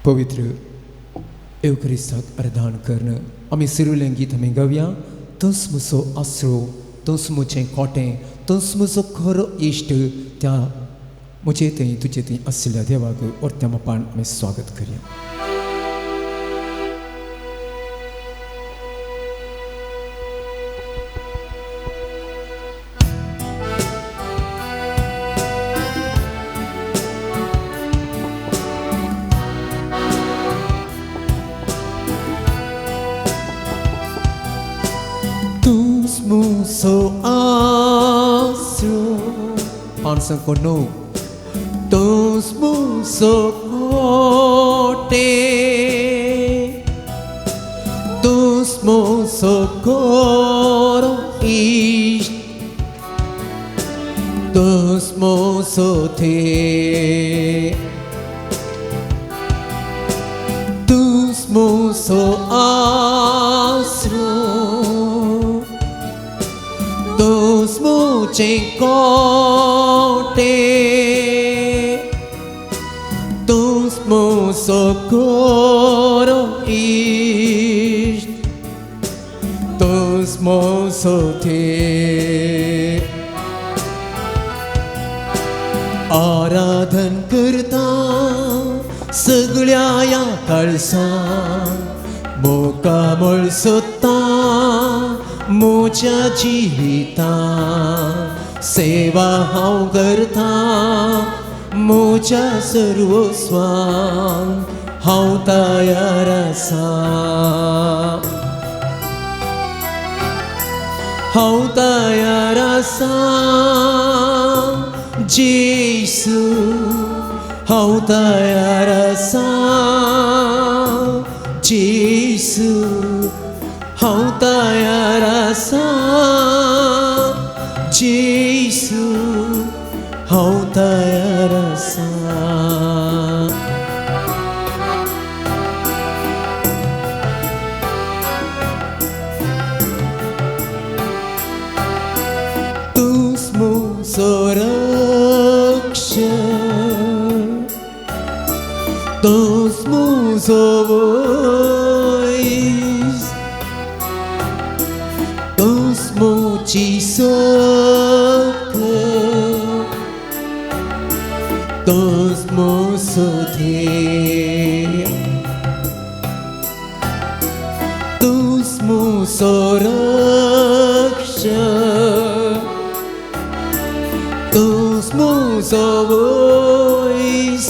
पवित्र एवक्रिस्ताक आराधन करून आमी सुरुलें गीत आमी गावया. तूंच म्हजो आसरो, तूंच म्हजें कोटें, तूंच म्हजो खरो इश्ट, त्या म्हजे थंय तुजे थंय आशिल्ल्या देवाक वर्त्या बापान आमी स्वागत करया. So asro pansan kono tus muso kote tus muso koro ish tus muso te tus muso asro tus kote tus socorro ish tus te आराधन करता सगळ्या या कळसा मोकामळ सोदता म्हज्या जिविता सेवा हांव करता म्हज्या सर्वस्वान हांव तयार आसा हांव तयार आसा जेसू हांव तयार आसा जेसू हांव तयार आसा जेसू हांव तयार आसा. तूंच म्हजो रक्षक तूंच म्हजो वैज तूंच म्हजी सख तूंच म्हजो ध्येय तूंच म्हजो रक्षक तूंच म्हजो वैज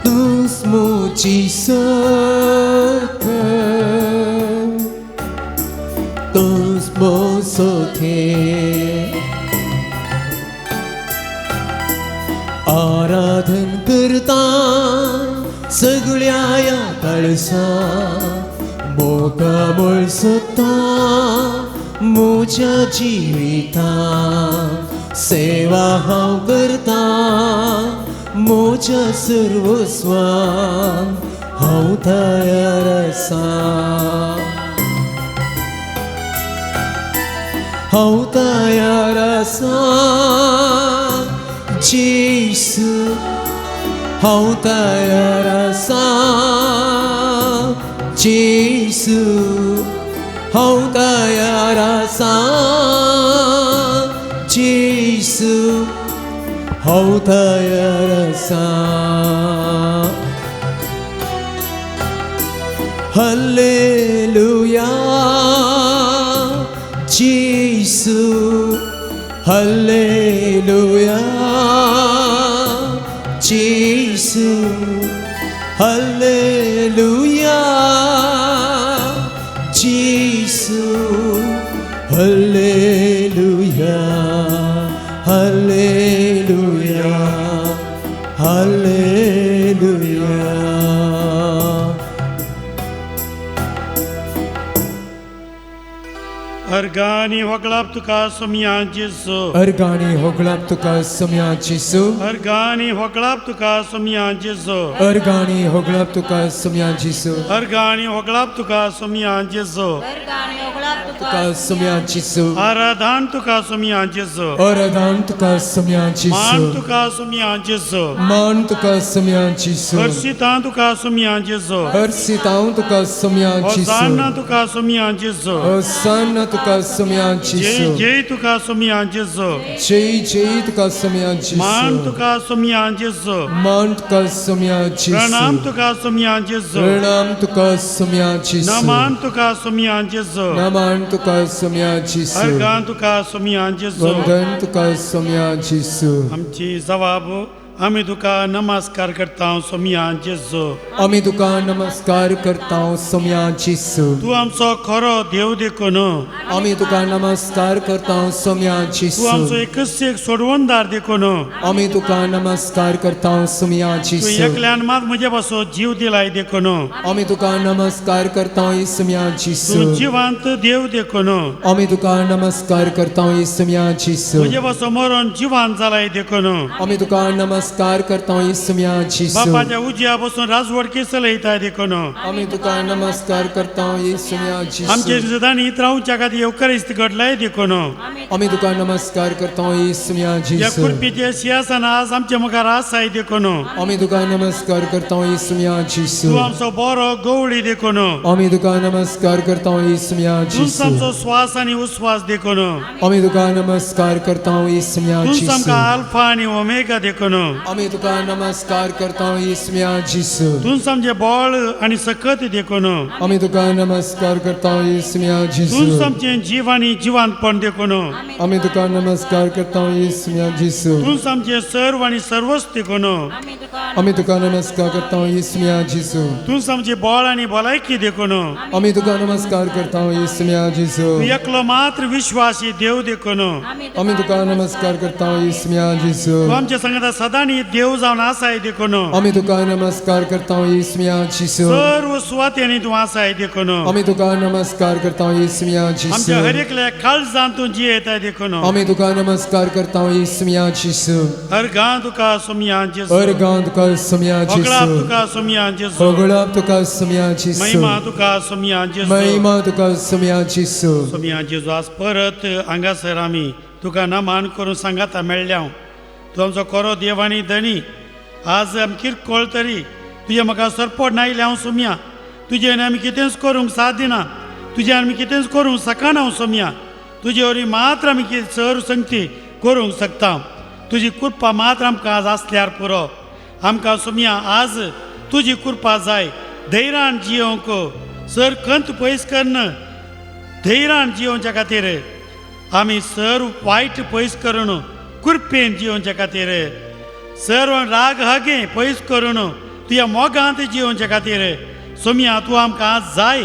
तूंच म्हजी सख तूंच म्हजो ध्येय. आराधन करता सगळ्या ह्या कळसा मोगामळ सोदता म्हज्या जिविता सेवा हांव करता म्हज्या सर्वस्वान हांव तयार आसा हांव तयार आसा जेसू हांव तयार आसा जेसू हांव तयार आसा जेसू हांव तयार आसा. हल्लेलुया जेसू हल्लेलुया जेसू हल्लेलुया जेसू हल्लेलुया हल्लेलुया हल्लेलुया. अर्घ अर्गानी होगळाप तुका सोमया जेजू अर्गानी होगळाप तुका सोमया जेजू अर्गानी होगळाप तुका सोमया जेजू अर्गानी होगळाप तुका सोमया जेजू अर्गानी होगळाप तुका सोमया जेजू तुका सोमया जेजू आराधन तुका सोमया जेजू आराधन तुका सोमया मान जेजू तुका सोमया जेजू मान तुका सोमया जेजू हर्षितां तुका सोमया जेजू हर्षितां तुका सोमया जेजू होसाना तुका सोमया जेजू होसाना तुका सोमया जय जेजू जय तुका सोमया जेजू जय जय तुका सोमया मान जेजू तुका सोमया जेजू मान तुका सोमया प्रणाम जेजू तुका सोमया जेजू प्रणाम तुका सोमया जेजू नमान तुका सोमया जेजू नमान तुका सोमया जेजू अर्गां तुका सोमया जेजू वंदन तुका सोमया जेजू आमची जवाब आमी तुका नमस्कार करता सोमया जेजू आमी तुका नमस्कार करता सोमया जेजू तूं आमचो खरो देव देखून आमी तुका नमस्कार करता सोमया तूं जेजू आमचो एकच एक सोडवणदार देखून आमी तुका नमस्कार करता सोमया तूं जेजू एकल्यान मात म्हजे पासून जीव दिलाय देखून आमी तुका नमस्कार करता सोमया जेजू तूं जिवांत देव देखून आमी तुका नमस्कार करता सोमया जेजू म्हजे पासून मरण जिवान जालाय देखून आमी तुका नमस्कार करता सोमया जेजू बापाच्या उज्या बसून राजवडकी चलयताय देखून आमी तुका नमस्कार करता सोमया आमचे जेजू सदांनी रावच्या खातीर येवकारिस्त घडलाय देखून आमी तुका नमस्कार करता सोमया ह्या जेजू कुर्पीचे सिंहासन आज आमच्या मुखार आसाय देखून आमी तुका नमस्कार करता सोमया जेजू तूं आमचो बरो गवळी देखून आमी तुका नमस्कार करता सोमया तूंच जेजू आमचो श्वास आनी उस्वास देखून आमी तुका नमस्कार करता सोमया तूंच जेजू आमकां आल्फा आनी ओमेगा देखून आमी तुका नमस्कार करता सोमया जेजू तूंच आमचें बळ आनी सकत देखून आमी तुका नमस्कार करता सोमया तूंच जेजू आमचें जीव आनी जिवानपण देखून आमी तुका नमस्कार करता सोमया जेजू तूंच आमचें सर्व आनी सर्वस्व देखून आमी तुका नमस्कार करता सोमया जेजू तूंच आमचें बळ आनी भलायकी देखून आमी तुका नमस्कार करता सोमया जेजू तूं एकलो मात्र विश्वासी देव देखून आमी तुका नमस्कार करता सोमया जेजू तूं आमच्या संगता सदांनी देव जावन आसाय देखून आमी तुका नमस्कार करता सोमया जेजू सर्व सुवातेनी तूं आसाय देखून आमी तुका नमस्कार करता सोमया जेजू आमच्या हर एकल्या काळजान तूं जियेताय देखून आमी तुका नमस्कार करता सोमया जेजू अर्गां तुका सोमया जेजू अर्गां तुका सोमया होगळाप जेजू तुका सोमया जेजू होगळाप तुका सोमया जेजू महिमा तुका सोमया जेजू महिमा तुका सोमया जेजू सोमया जेजू आज परत हांगासर आमी तुका नमान करून सांगाता मेळ्ळ्या तूं आमचो खरो देव आनी धनी आज आमी किरकोळ तरी तुजें म्हाका सरपट नायलें हांव सोमया तुजें आमी कितेंच करूंक साथ दिना तुजें आमी कितेंच करूंक शकना हांव सोमया तुजे वरवीं मात्र आमी कितें सर संगती करूंक शकता तुजी कृपा मात्र आमकां आज आसल्यार पुरो आमकां सोमया आज तुजी कृपा जाय धैर्यान जियोंक सर खंत पयस कन्न धैर्यान जियोवच्या खातीर आमी सर्व वायट पयस करून कृपेन जियोवच्या खातीर सर्व राग हागे पयस करून तुज्या मोगांत जियोवच्या खातीर सोमया तूं आमकां आज जाय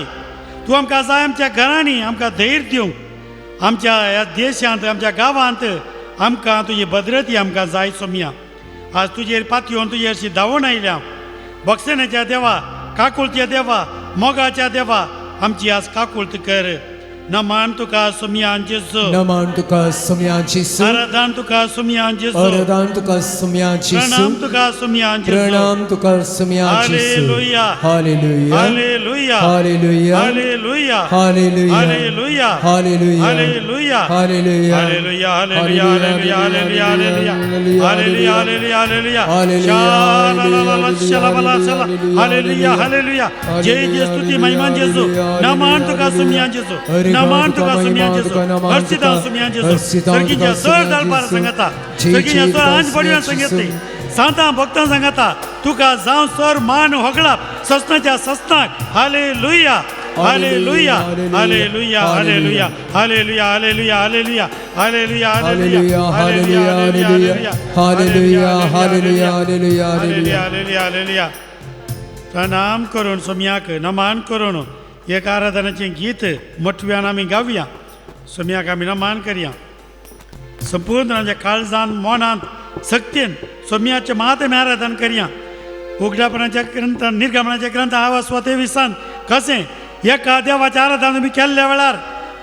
तूं आमकां जाय आमच्या घरांनी आमकां धैर्य दिवंक आमच्या ह्या देशांत आमच्या गांवांत आमकां तुजी भद्रती आमकां जाय सोमया आज तुजेर पातयेवन तुजेर अशी धांवून आयल्या बक्षण्याच्या देवा काकुळच्या देवा मोगाच्या देवा आमची आज काकुळत कर नमान तुका सोमया जेजू नमान तुका सोमया जेजू आराधन तुका सोमया जेजू आराधन तुका सोमया जेजू प्रणाम तुका सोमया जेजू प्रणाम तुका सोमया जेजू hallelujah hallelujah hallelujah hallelujah hallelujah hallelujah hallelujah hallelujah hallelujah hallelujah hallelujah hallelujah hallelujah hallelujah hallelujah hallelujah hallelujah hallelujah शाला शाला हालेलुया हालेलुया जय जय स्तुती महिमा जेजू नमान तुका सोमया जेजू नमान तुका सोमया जेजू हर्षिता सोमया जेजू सर्गीच्या सर दळपार सांगता सर्गीच्या सर आंज पडव्या सांगते सांता भक्तां सांगता तुका जावं सर मान होगळाप ससनाच्या ससनाक hallelujah hallelujah hallelujah hallelujah hallelujah hallelujah hallelujah hallelujah hallelujah hallelujah hallelujah hallelujah hallelujah hallelujah hallelujah hallelujah प्रणाम करून सोमयाक नमान करून एक आराधनाचें गीत मोठव्यान आमी गावया सोमयाक आमी नमान करया संपूर्ण आमच्या काळजान मनांत सक्तीन सोमयाचें मात आमी आराधन करया उगडापणाच्या ग्रंथ निर्गमनाच्या ग्रंथ आवाज स्वते विसान कशें एका देवाचें आराधन तुमी केल्ल्या वेळार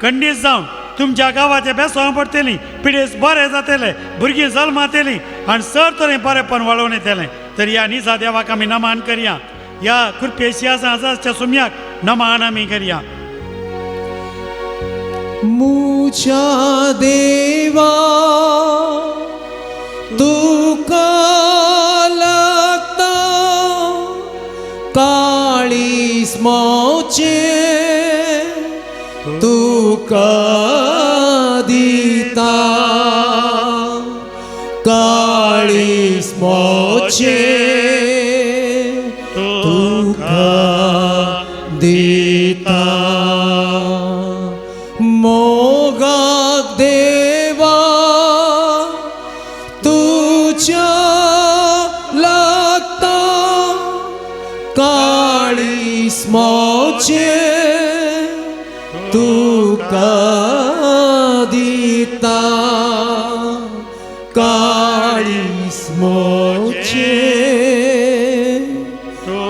खंडीत जावन तुमच्या गांवाचे बेसवां पडटलीं, पिडेस बरें जातले, भुरगीं जल्मातलीं आनी सर तरेन बरेंपण वाळोवन येतलें. तर ह्या निजा देवाक आमी नमान करया, ह्या कृपेशी आसा सुम्याक नमान आमी करया. मुझ्या देवा तुका लागता काळीज मोचें तुका दिता, काळीज मोचें तुका दिता. मोगाक देवा तुझ्या लागता काळीज मोचें तुका दिता, काळीज मोचें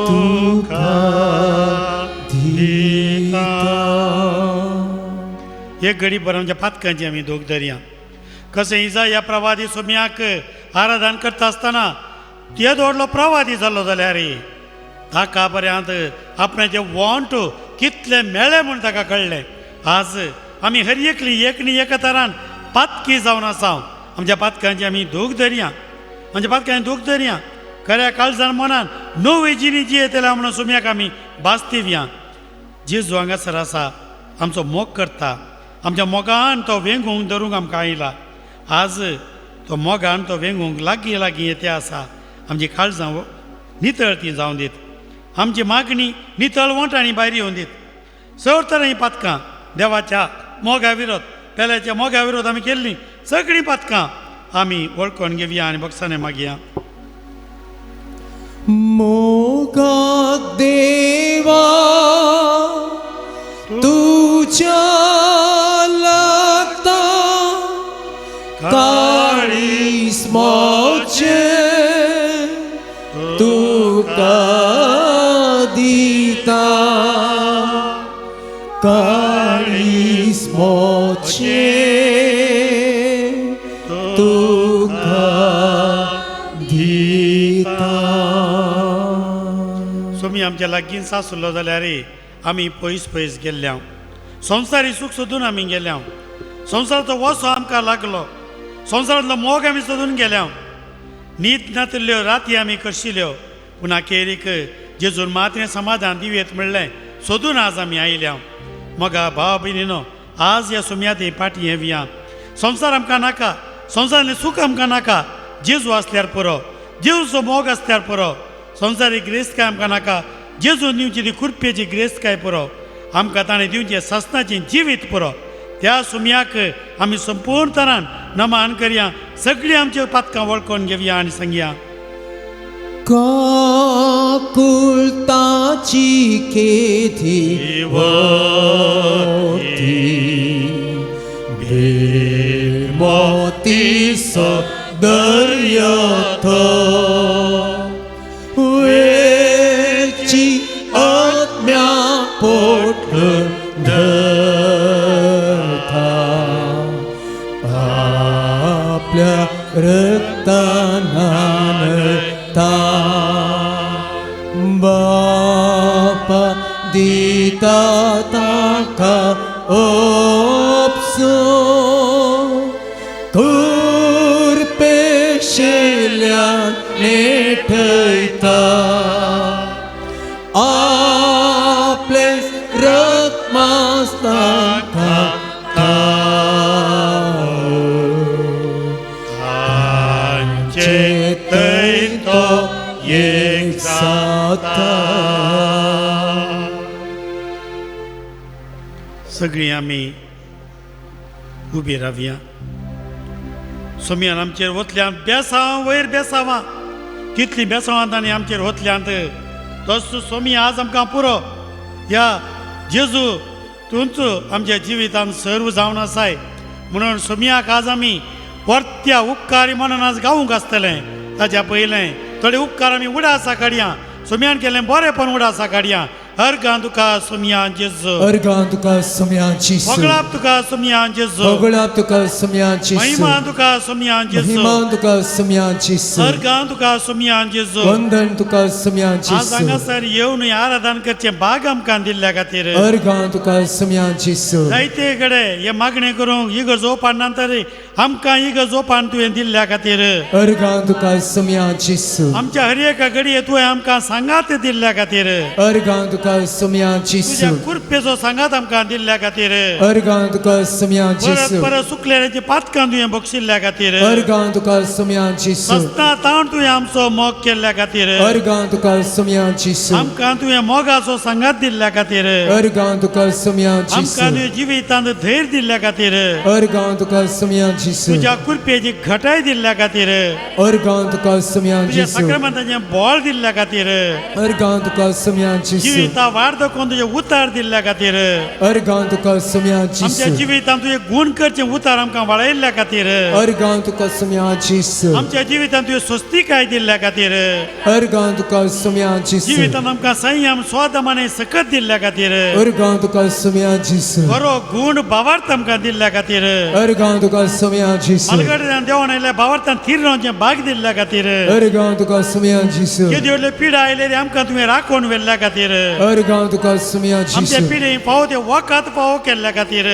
तुका दिता. एक घडी भर आमच्या पातकांची आमी दोग धरया. कशें इजा ह्या प्रवादी सोम्याक आराधन करता आसतना येदो व्हडलो प्रवादी जाल्लो जाल्यार ताका पर्यंत आपणाचे वोंट कितले मेळ्ळे म्हूण ताका कळ्ळें. आज आमी हर एकली एक न्ही एका तरान पातकी जावन आसा. आमच्या पातकांची आमी दोग धरया, आमच्या पातकांची दोग धरया. खऱ्या काळजान मनान नवी जिणी जी येतल्या म्हणून सोम्याक आमी बास्तिवया. जेजू हांगासर आसा, आमचो मोग करता, आमच्या मोगान तो वेंगूंक धरूंक आमकां आयला. आज तो मोगान तो वेंगूंक लागीं लागीं येते आसा. आमची काळजां नितळ ती जावन दीत, आमची मागणी नितळ वोंटांनी भायर येवन दीत. सर तरांनी पातकां देवाच्या मोगा विरोध, पेल्याच्या मोगा विरोध आमी केल्लीं सगळीं पातकां आमी वळखून घेवया आनी बक्षाने मागया. मोगाक देवा तुझ्या लागता काळीज मोचें तुका दिता, काळीज मोचें तुका दिता. सोमी आमच्या लागीं सासुल्लो जाल्यार आमी पयस पयस गेल्ल्या, संवसारी सूख सोदून आमी गेल्या, संवसाराचो वसो आमकां लागलो, संवसारांतलो मोग आमी सोदून गेल्या, न्हीद नातिल्ल्यो राती आमी करशिल्यो, पूण अखेरीक जेजून मात्रें समाधान दिवयेत म्हणलें सोदून आज आमी आयल्या. मोगा भाव भयणीनो, आज ह्या सुम्या फाटीं येवया. संवसार आमकां नाका, संवसारांतलें सूख आमकां नाका, जेजू आसल्यार पुरो, जेजूचो मोग आसल्यार पुरो. संवसारी गिरेस्तकाय आमकां नाका, जेजून दिवची ती कृपेची गिरेस्तकाय पुरो, आमकां ताणें दिवचें सासणाचें जिवीत पुरो. त्या सुम्याक आमी संपूर्ण तरान नमान करया, सगळीं आमच्यो पातकां वळखून घेवया आनी सांगया. काकुळताची केदी वती बेमोतीसो दर्यो तो वेची आत्म्या पोट धरता आपल्या रक्तानान बापा दिता ताका उपसो कुरपेशिल्यान नेठयता आपले रक्त मास्ताका एक जाता. सगळीं आमी उबी रावया. सोमयान आमचेर वतल्यान बेसांव वयर बेसांवां, कितलीं बेसांवां तांणी आमचेर वतल्यांत तस सोमी आज आमकां पुरो. ह्या जेजू तूंच आमच्या जिवितान सर्व जावन आसाय म्हणून सोमयाक आज आमी परत्या उपकारी म्हणून आज गावूंक आसतलें. ताच्या पयलें थोडे उपकार आमी उडासा काडया, सोमयान केलें बरेंपण उडासा काडया अर्गां तुका सोमया जेजू अर्गां तुका सोमया जेजू होगळाप तुका सोमया जेजू होगळाप तुका सोमया जेजू महिमा तुका सोमया जेजू महिमा तुका सोमया जेजू अर्गां तुका सोमया जेजू वंदन तुका सोमया आज जेजू हांगासर येवन आराधन करचें भाग आमकां दिल्ल्या खातीर अर्गां तुका सोमया जेजू जायते कडेन हे मागणें करूंक इगर्ज ओपन नंतर आमकां इगर्ज ओपन तुवें दिल्ल्या खातीर अर्गां तुका सोमया जेजू आमच्या हर एका घडये तुवें आमकां सांगात दिल्ल्या खातीर अर्गां तुका सोमया जेजू तुज्या कृपेचो सांगात आमकां दिल्ल्या खातीर अर्गां तुका सोमया परत जेजू परत सुकलेल्याची पातकां तुवें बक्षिल्ल्या खातीर अर्गां तुका सोमया जेजू सस्ता ताण तुवें आमचो मोग केल्ल्या खातीर अर्गां तुका सोमया जेजू आमकां तुवें मोगाचो सांगात दिल्ल्या खातीर अर्गां तुका सोमया आमकां जेजू तुवें जिवितांत धैर्य दिल्ल्या खातीर अर्गां तुका सोमया जेजू तुज्या कृपेची घटाय दिल्ल्या खातीर अर्गां तुका सोमया तुज्या जेजू साक्रमेंताचें बळ दिल्ल्या खातीर अर्गां तुका सोमया जेजू जिविता वाड दाखोवन तुजें उतार दिल्ल्या खातीर अर्गां तुका सोमया आमच्या जेजू जिवितांत तुजें गुण करचें उतार आमकां वाडयल्ल्या खातीर अर्गां तुका सोमया जेजू आमच्या जिवितांत तुवें स्वस्तिकाय दिल्ल्या खातीर अर्गां तुका सोमया जेजू जिवितांत आमकां संयम स्वादम आनी सकत दिल्ल्या खातीर अर्गां तुका सोमया जेजू बरो गुण भावार्थ आमकां दिल्ल्या खातीर अर्गां तुका सोमया जेजू मालगड्यान देवान आयिल्ल्या भावार्थान थीर रावचें भाग दिल्ल्या खातीर अर्गां तुका सोमया जेजू केदी व्हडल्यो पिडा आयले आमकां तुवें राखून व्हेल्ल्या खातीर अर्गां तुका सोमया आमच्या जेजू पिढी फावो ते वखद फावो केल्ल्या खातीर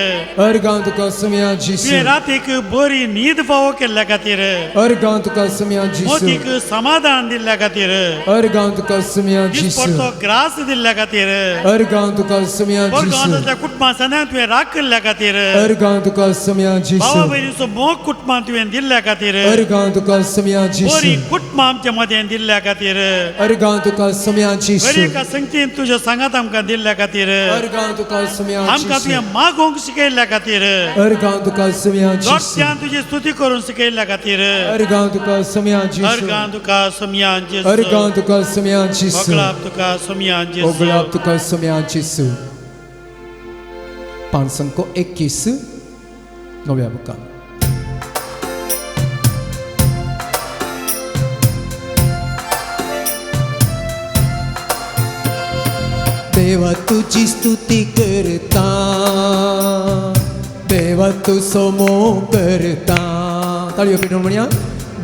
अर्गां तुका सोमया जेजू तुवें रातीक बरी न्हीद फावो केल्ल्या खातीर अर्गां तुका सोमया जेजू मोतीक समाधान दिल्ल्या खातीर अर्गां तुका सोमया जेजू दिसपडतो ग्रास दिल्ल्या खातीर अर्गां तुका सोमया जेजू वर्गांतल्या कुटुंबा सदां तुवें राखिल्ल्या खातीर अर्गां तुका सोमया भावा जेजू भयणीचो मोग कुटुंबां तुवें दिल्ल्या खातीर अर्गां तुका सोमया बरी जेजू कुटुंबां आमच्या मदें दिल्ल्या खातीर अर्गां तुका सोमया बरी जेजू एका संगतीन तुज्या सांगात आमकां दिल्ल्या खातीर अर्गां तुका सोमया आमकां जेजू तुवें मागोवंक शिकयल्ल्या खातीर अर्गां तुका सोमया जेजू लोटच्यान तुजी स्तुती करून शिकयल्ल्या खातीर अर्गां तुका सोमया जेजू अर्गां तुका सोमया जेजू अर्गां तुका सोमया जेजू होगळाप तुका सोमया जेजू ओगळाप तुका सोमया जेजू 521 नव्या बुकान देवा तुजी स्तुती करता देवा तू सोमो करता ताळयो पेटोवन म्हणया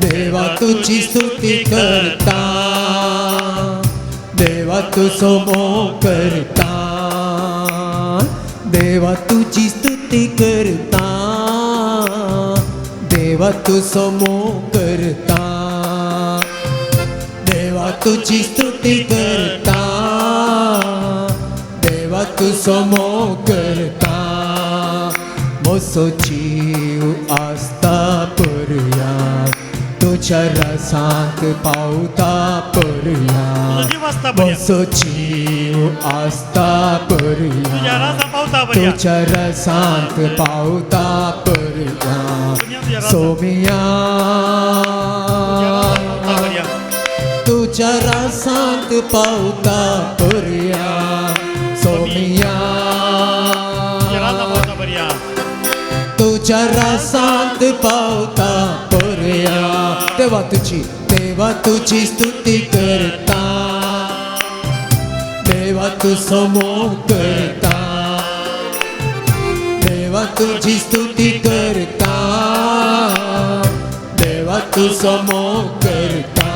देवा तुजी स्तुती करता देवा तू सोमो करता देवा तुजी स्तुती करता देवा तू सोमो करता देवा तुजी स्तुती करता देवा तू सोमो करता मोसो जीव आसता परया तुज्या रसांत पावता परया तुजो जीव आसता बऱ्या मोसो जीव आसता तुज्या परया राजा पावता बऱ्या तुज्या रसांत पावता परया तुज्या राजा सोमिया पावता बऱ्या तुज्या रसांत पावता परया सोमिया तुज्या राजा पावता बऱ्या तुज्या रसांत पावता परया देवा तुजी स्तुती करता देवा तू समो करता देवा तुजी स्तुती करता देवा तू समो करता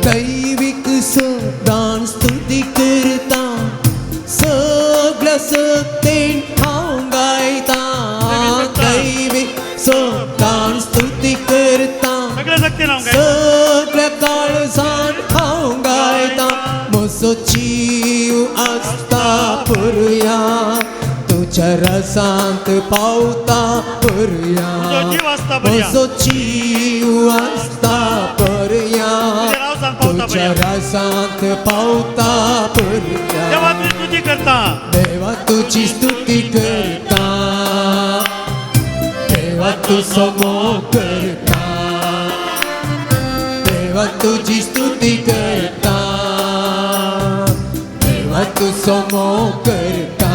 दैविक सदान स्तुती करता सगळ्या सत्तेन हांव गायता दैविक सदान स्तुती करता सगळ्या शक्तीन हांव गायता सगळ्या काळजान हांव गायता म्हजो जीव आसता पुरया तुज्या रसांत पावता पुरया तुजो जीव आसता बऱ्या म्हजो जीव आसता परया तुज्या रावसान पावता तुज्या बऱ्या रसांत पावता परया देवा तुजी स्तुती करता देवा तुजी स्तुती करता देवा तू समो करता देवा तुजी स्तुती करता देवा तू समो करता.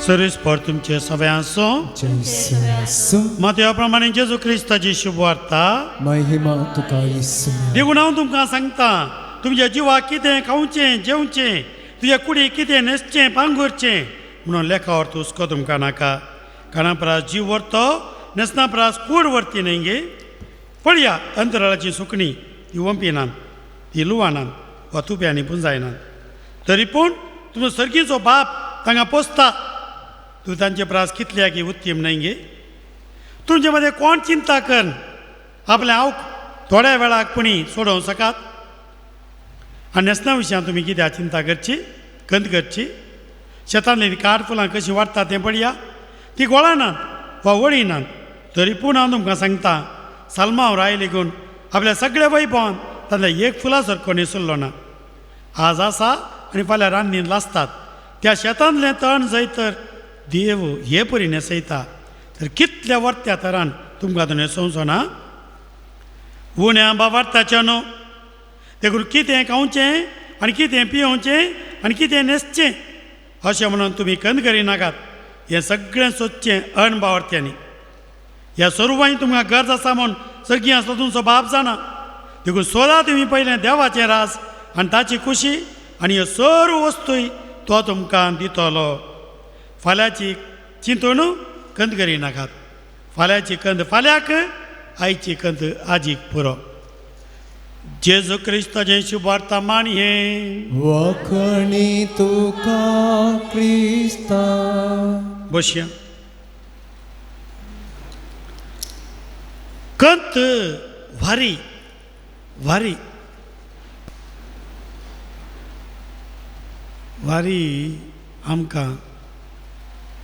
सर्वीस तुमचे सगळे आसूं. मातया प्रमाणे जेजू क्रिस्ताची शुभवार्ता. महिमा तुका येसू. देखून हांव तुमकां सांगता, तुमच्या जिवाक कितें खावचें जेवचें, तुज्या कुडीक कितें न्हेसचें पांगुरचें म्हणून लेखावर हुस्को तुमकां नाका. काना प्रास जीव व्हरतो, न्हेसना प्रास कूड व्हरती न्हय गे. पळया अंतराळाची सुकणी, ती वंपिनात, ती लुवानात वा तुप्यांनी पुंजायनात, तरी पूण तुमचो सर्गीचो बाप तांकां पोसता. तूं तांचे प्रास कितल्या की उत्तीम न्हय गे. तुमचे मदें कोण चिंता कर आपलें आवक थोड्या वेळाक पुणी सोडोवंक शकात? आनी न्हेसना विशयान तुमी कित्याक चिंता करची, खंत करची? शेतांतली काड फुलां कशीं वाडटा तें पळया, ती गोळानात वा वळिनात, तरी पूण हांव तुमकां सांगता, सालमांव राय लेगून आपल्या सगळ्या वैभवान तांतल्या एक फुलां सारको न्हेसुल्लो ना. आज आसा आनी फाल्यां रान्नीन लासतात त्या शेतांतलें तण जंय तर देव हे परी न्हेसयता, तर कितल्या वर्त्या तरान तुमकां तो न्हेसोवचो ना. उण्या बाबार्थाच्या न्हू, देखून कितें खावचें आनी कितें पियोवचें आनी कितें न्हेसचें अशें म्हणून तुमी खंत करिनाकात. हें सगळें सोदचें अणबावर्त्यांनी. ह्या सर्वांनी तुमकां गरज आसा म्हूण सर्गी आसलो तुमचो बाप जाणा. देखून सोदा तुमी पयलें देवाचें राज आनी ताची खुशी, आनी ह्यो सर्व वस्तूय तो तुमकां दितलो. फाल्यांची चिंतून खंत करिनाकात. फाल्यांची खंत फाल्यांक, आयची खंत आजीक पुरो. जेजू क्रिस्ताचें शुभार्ता मानये. वखणी तुका क्रिस्ता. बसया. खंत वारी वारी वारी आमकां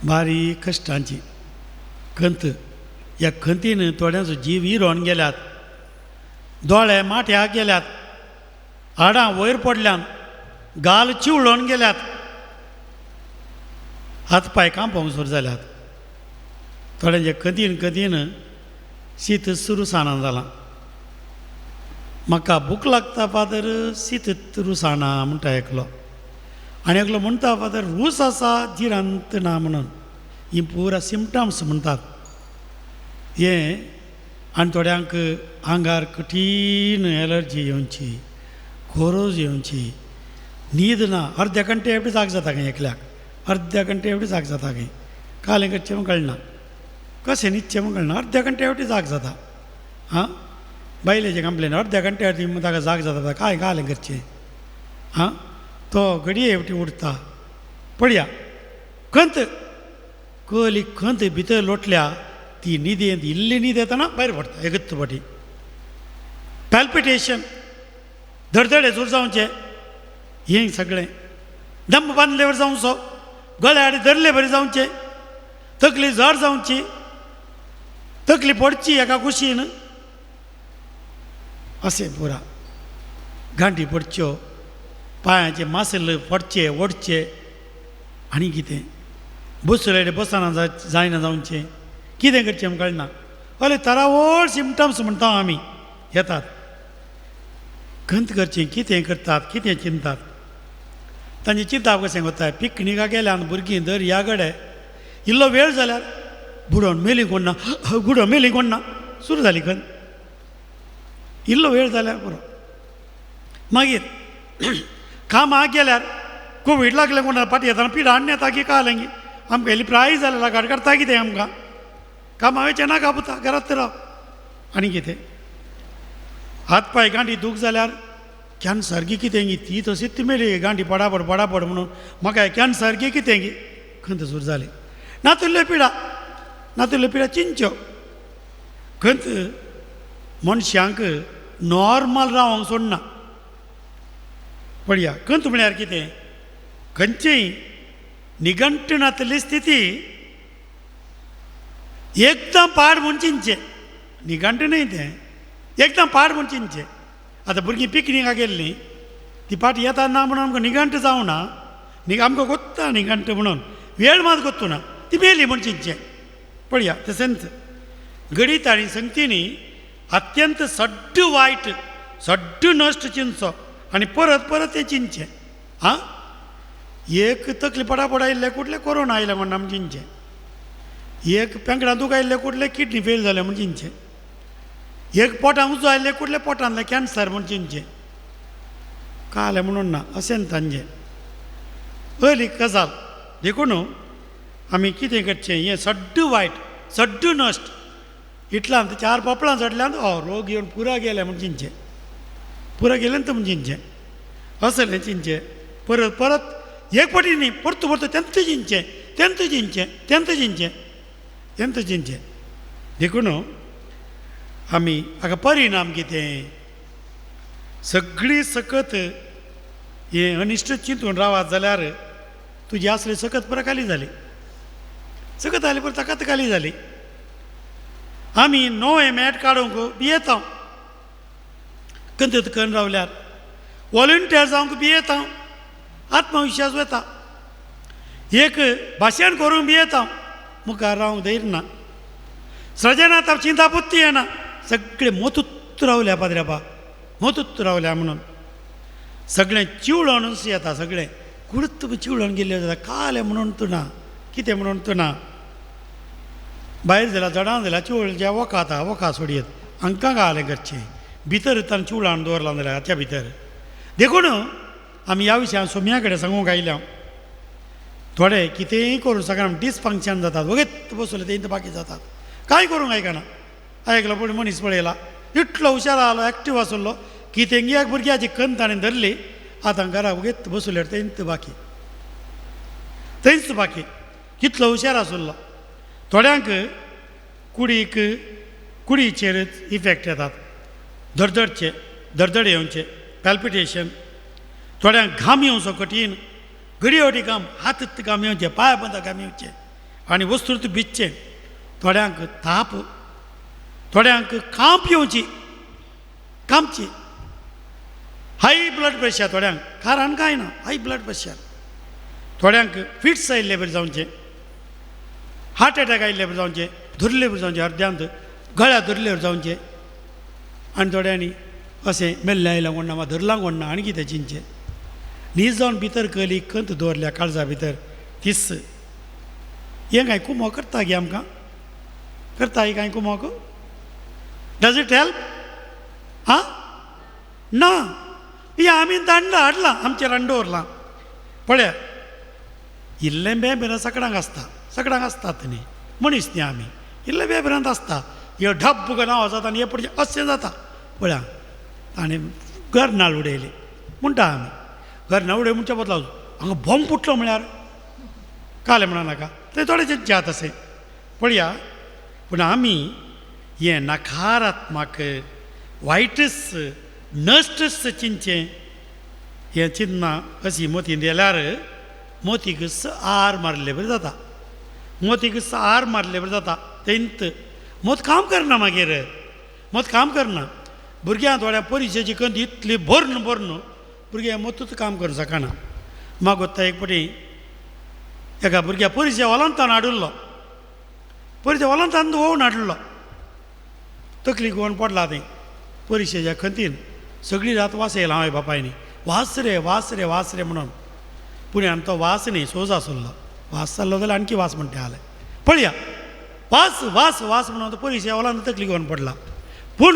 बारीक कश्टांची खंत. ह्या खंतीन थोड्यांचो जीव इरोन गेल्यात, दोळे माठ्याक गेल्यात, हाडां वयर पडल्यान, गाल चिवळोन गेल्यात, हात पांय कांपोंक सुरू जाल्यात. थोड्यांचे खंतीन खंतीन शीत सुरू साना जालां. म्हाका भूक लागता फादर, शीत रुसाना म्हणटा एकलो, आनी एकलो म्हणटा फादर रूस आसा जिरांत ना म्हणून. ही पुरा सिमटम्स म्हणटात हें. आनी थोड्यांक आंगार कठीण एलर्जी येवची, खोरोज येवची, न्हीद ना, अर्द्या घंटे एवढी जाग जाता खंय एकल्याक, अर्द्या घंटे एवढी जाग जाता खंय, कालें करचें म्हूण कळना, कशें न्हिदचें म्हूण कळना, अर्द्या घंटे एवढी जाग जाता. आं, बायलेचें कंप्लेन, अर्द्या घंटे अर्दी ताका जाग जाता, काय कालें करचें. आं, तो घडये एवटी उठता. पळया खंत कली खंत भितर लोटल्या ती न्हिदेंत इल्ली न्हीद येतना भायर पडटा एकच फाटी. पॅल्पिटेशन, धडधडे सुरू जावचें, हें सगळें दम बांदलेवर जावचो, गळ्या धरले बरी जावचें, तकली जड जावची, तकली पडची एका कुशीन, अशें पुरा गांठी पडच्यो, पांयाचे मासल पडचे ओडचे, आनी कितें बसले बसना जायना जावचें, कितें करचें आमकां कळना. हय तरावळ सिमटम्स म्हणटा आमी येतात. खंत करचें, कितें करतात, कितें चिंतात, तांचे चिंताप कशें वता. पिकनिकाक गेल्यान भुरगीं दर्या कडेन इल्लो वेळ जाल्यार बुडोवन मेली कोण ना, बुडोवन मेली कोण ना, सुरू जाली खंत. इल्लो वेळ जाल्यार पुरो. मागीर कामाक गेल्यार कोवीड लागलें कोणा फाटी येतना पिडा हाडून येता की कालें की आमकां इल्ली प्राय जाल्या गाड काडटा कितें आमकां कामां वयचें नाका पुता, घरांत राव. आनी कितें हात पांय गांठी दूख जाल्यार कॅन्सर की कितें गी, ती तशीच ती मेली गांठी पडापड पडापड म्हणून म्हाका कॅन्सर की कितें गी, खंत सुरू जाली. नातुल्ल्यो पिडा, नातुल्ल्यो पिडा चिंच्यो. खंत मनशांक नॉर्मल रावंक सोडना. पळया खंत म्हळ्यार कितें, खंयचीय निघंट नातली स्थिती एकदम पाड म्हूण चिंतचें, निघंट न्हय तें, एकदम पाड म्हूण चिंतचें. आतां भुरगीं पिकनिकाक गेल्लीं ती फाटी येता ना म्हणून आमकां निघंट जावना, आमकां कोत्ता निघंट म्हणून वेळ मात कोत्तू ना, ती मेली म्हूण चिंतचें. पळया तशेंच गणीत आनी संगतींनी अत्यंत सड्ड वायट सड्ड नश्ट चिंतचो आनी परत परत तें चिंतचें. आं, एक तकली पडापड आयिल्ले कुटले कोरोना आयले म्हण आमी चिंतचें, एक पेंकडां दूख आयिल्ले कुटले किडनी फेल जाले म्हण चिंतचें, एक पोटां उजो आयिल्ले कुटले पोटांतले कॅन्सर म्हण चिंतचें, कालें म्हणून ना अशें तांचें पयली गजाल. देखून आमी कितें करचें, हें सड्ड वायट सड्ड नश्ट इतल्यान चार पोपळां चडल्यान रोग येवन पुरा गेले म्हण चिंतचें, पुरा गेलें तर म्हण चिंतचें, असलें चिंतचें. परत परत एक पटी न्ही, परतू परतू तेंच चिंतचें तेंच चिंतचें तेंच चिंतचें तेंच चिंतचें. देखून आमी हाका परिणाम कितें, सगळी सकत हें अनिश्ट चिंतून रावत जाल्यार तुजी आसली सकत परत खाली जाली, सकत आसली परत ताकात खाली जाली. आमी नवें मॅट काडूंक भियेता, कंत करून रावल्यार वॉलंटियर जावंक भियेता, आत्मविश्वास वता, एक भाशण करूंक भियेता, मुखार रावंक धैर्य ना, सृजनात चिंता बुद्दी येना, सगळे मोतूत रावल्या पाद्र्यापा मोतूत रावल्या म्हणून सगळें चिवळोनूच येता, सगळें कुडत चिवळोन गेल्ले जाता, कालें म्हणून तूं ना, कितें म्हणून तूं ना. भायर जाल्यार जडां जाल्यार चिवळ वखद वखद सोडयत हांकां घालें करचें भितर ताणें चिवळान दवरलां जाल्यार हाच्या भितर. देखून आमी ह्या विशयान सोम्या कडेन सांगूंक आयल्या, थोडे कितेंय करूं सगळ्यांक डिसफंक्शन जातात, वगीत बसले तेंच बाकी जातात, कांय करूंक आयकना. आयकलो पूण मनीस पळयला इतलो हुशार आसलो एक्टीव आसलो, कितें एक भुरग्याची कंत ताणें धरली, आतां घरा वगीत बसले तेंच बाकी थंयच बाकी, कितलो हुशार आसलो. थोड्यांक कुडीक कुडीचेरच इफेक्ट येतात, धडधडचे धडधड येवचे, पॅल्पिटेशन, थोड्यांक घाम येवचो कठीण, घडयोटी घाम, हात घाम येवचे, पांय बंद घाम येवचे आनी वस्तूत भिजचें, थोड्यांक ताप, थोड्यांक कांप येवची, कांपची, हाय ब्लड प्रेशर थोड्यांक, कारण कांय ना हाय ब्लड प्रेशर, थोड्यांक फिट्स आयिल्ले बरें जावचें, हार्ट एटॅक आयिल्ले बरें जावचें, धरले बरें जावचें, अर्द्यांत गळ्या धरले बरें जावचें. आनी थोड्यांनी अशें मेल्लें आयलां कोण ना वा धरलां कोण ना आनी कितें चिंतचें, न्हीद जावन भितर कली कंत दवरल्या काळजा भितर तीस. हें कांय कुमो करता गे आमकां, करता ही कांय कुमोक, डज it help? आं ना, हें आमी दांड हाडलां आमचेर हाडून दवरलां. पळया इल्लें बें सगळ्यांक आसता, सगळ्यांक आसतात न्ही, मनीस न्ही आमी, इल्लें बेभिरांत आसता, हे ढब नांव जाता आनी हे पडचें अशें जाता. पळया ताणें गर्नाळ उडयली म्हणटा आमी, गर्नाळ उडय म्हणच्या बदला हांगा बॉम्ब फुटलो म्हळ्यार कालें म्हणा नाका, तें थोडें जात अशें. पळया पूण आमी हें नकारात्मक वायटच नश्टच चिंतचें, हें चिंतना अशी मोतीन दिल्यार मोतीक आर मारिल्ले बरें जाता, मोतीक आर मारिल्ले बरें जाता, तेंत मोत काम करना, मागीर मोत काम करना. भुरग्यां थोड्या परिक्षेची कंत इतली भरून भरून भुरग्यां मोतूच काम करूं शकना. मागोता एक पटी एका भुरग्या परिक्षा हॉलांतान हाडिल्लो, परिक्षा हॉलांतान वोवन हाडिल्लो, तकली घेवन पडला थंय परिक्षेच्या खंतीन, सगळी रात वास येयला हांवें बापायनी, वास रे वास रे वास रे म्हणून. पुण्यान तो वास न्ही सोज आसलो, वास जाल्लो जाल्यार आणखी वास म्हणटा आले. पळया वास वास वास म्हणून तो परिक्षा हॉलांत तकली घेवन पडला. पूण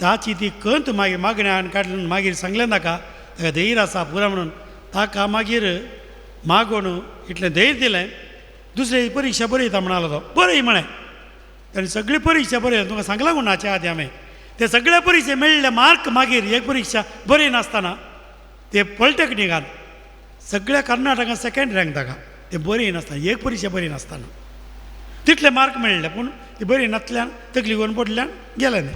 ताची ती कंत मागीर मागण्यान काडली, मागीर सांगलें ताका ताका धैर्य आसा पुरा म्हणून, ताका मागीर मागून इतलें धैर्य दिलें. दुसरी परिक्षा बरयता म्हणालो तो, बरय म्हळें ताणें सगळी परिक्षा बरयली, तुमकां सांगलां कोण हाच्या आदी हांवें, ते सगळे परिक्षे मेळ्ळे मार्क मागीर एक परिक्षा बरयनासतना ते पॉलिटेक्निकांत सगळ्या कर्नाटकांत सेकेंड रँक ताका, ते बरयनासतना एक परिक्षा बरयनासतना तितले मार्क मेळ्ळे, पूण ती बरी नासल्यान तकली घेवन पडल्यान गेलें न्ही.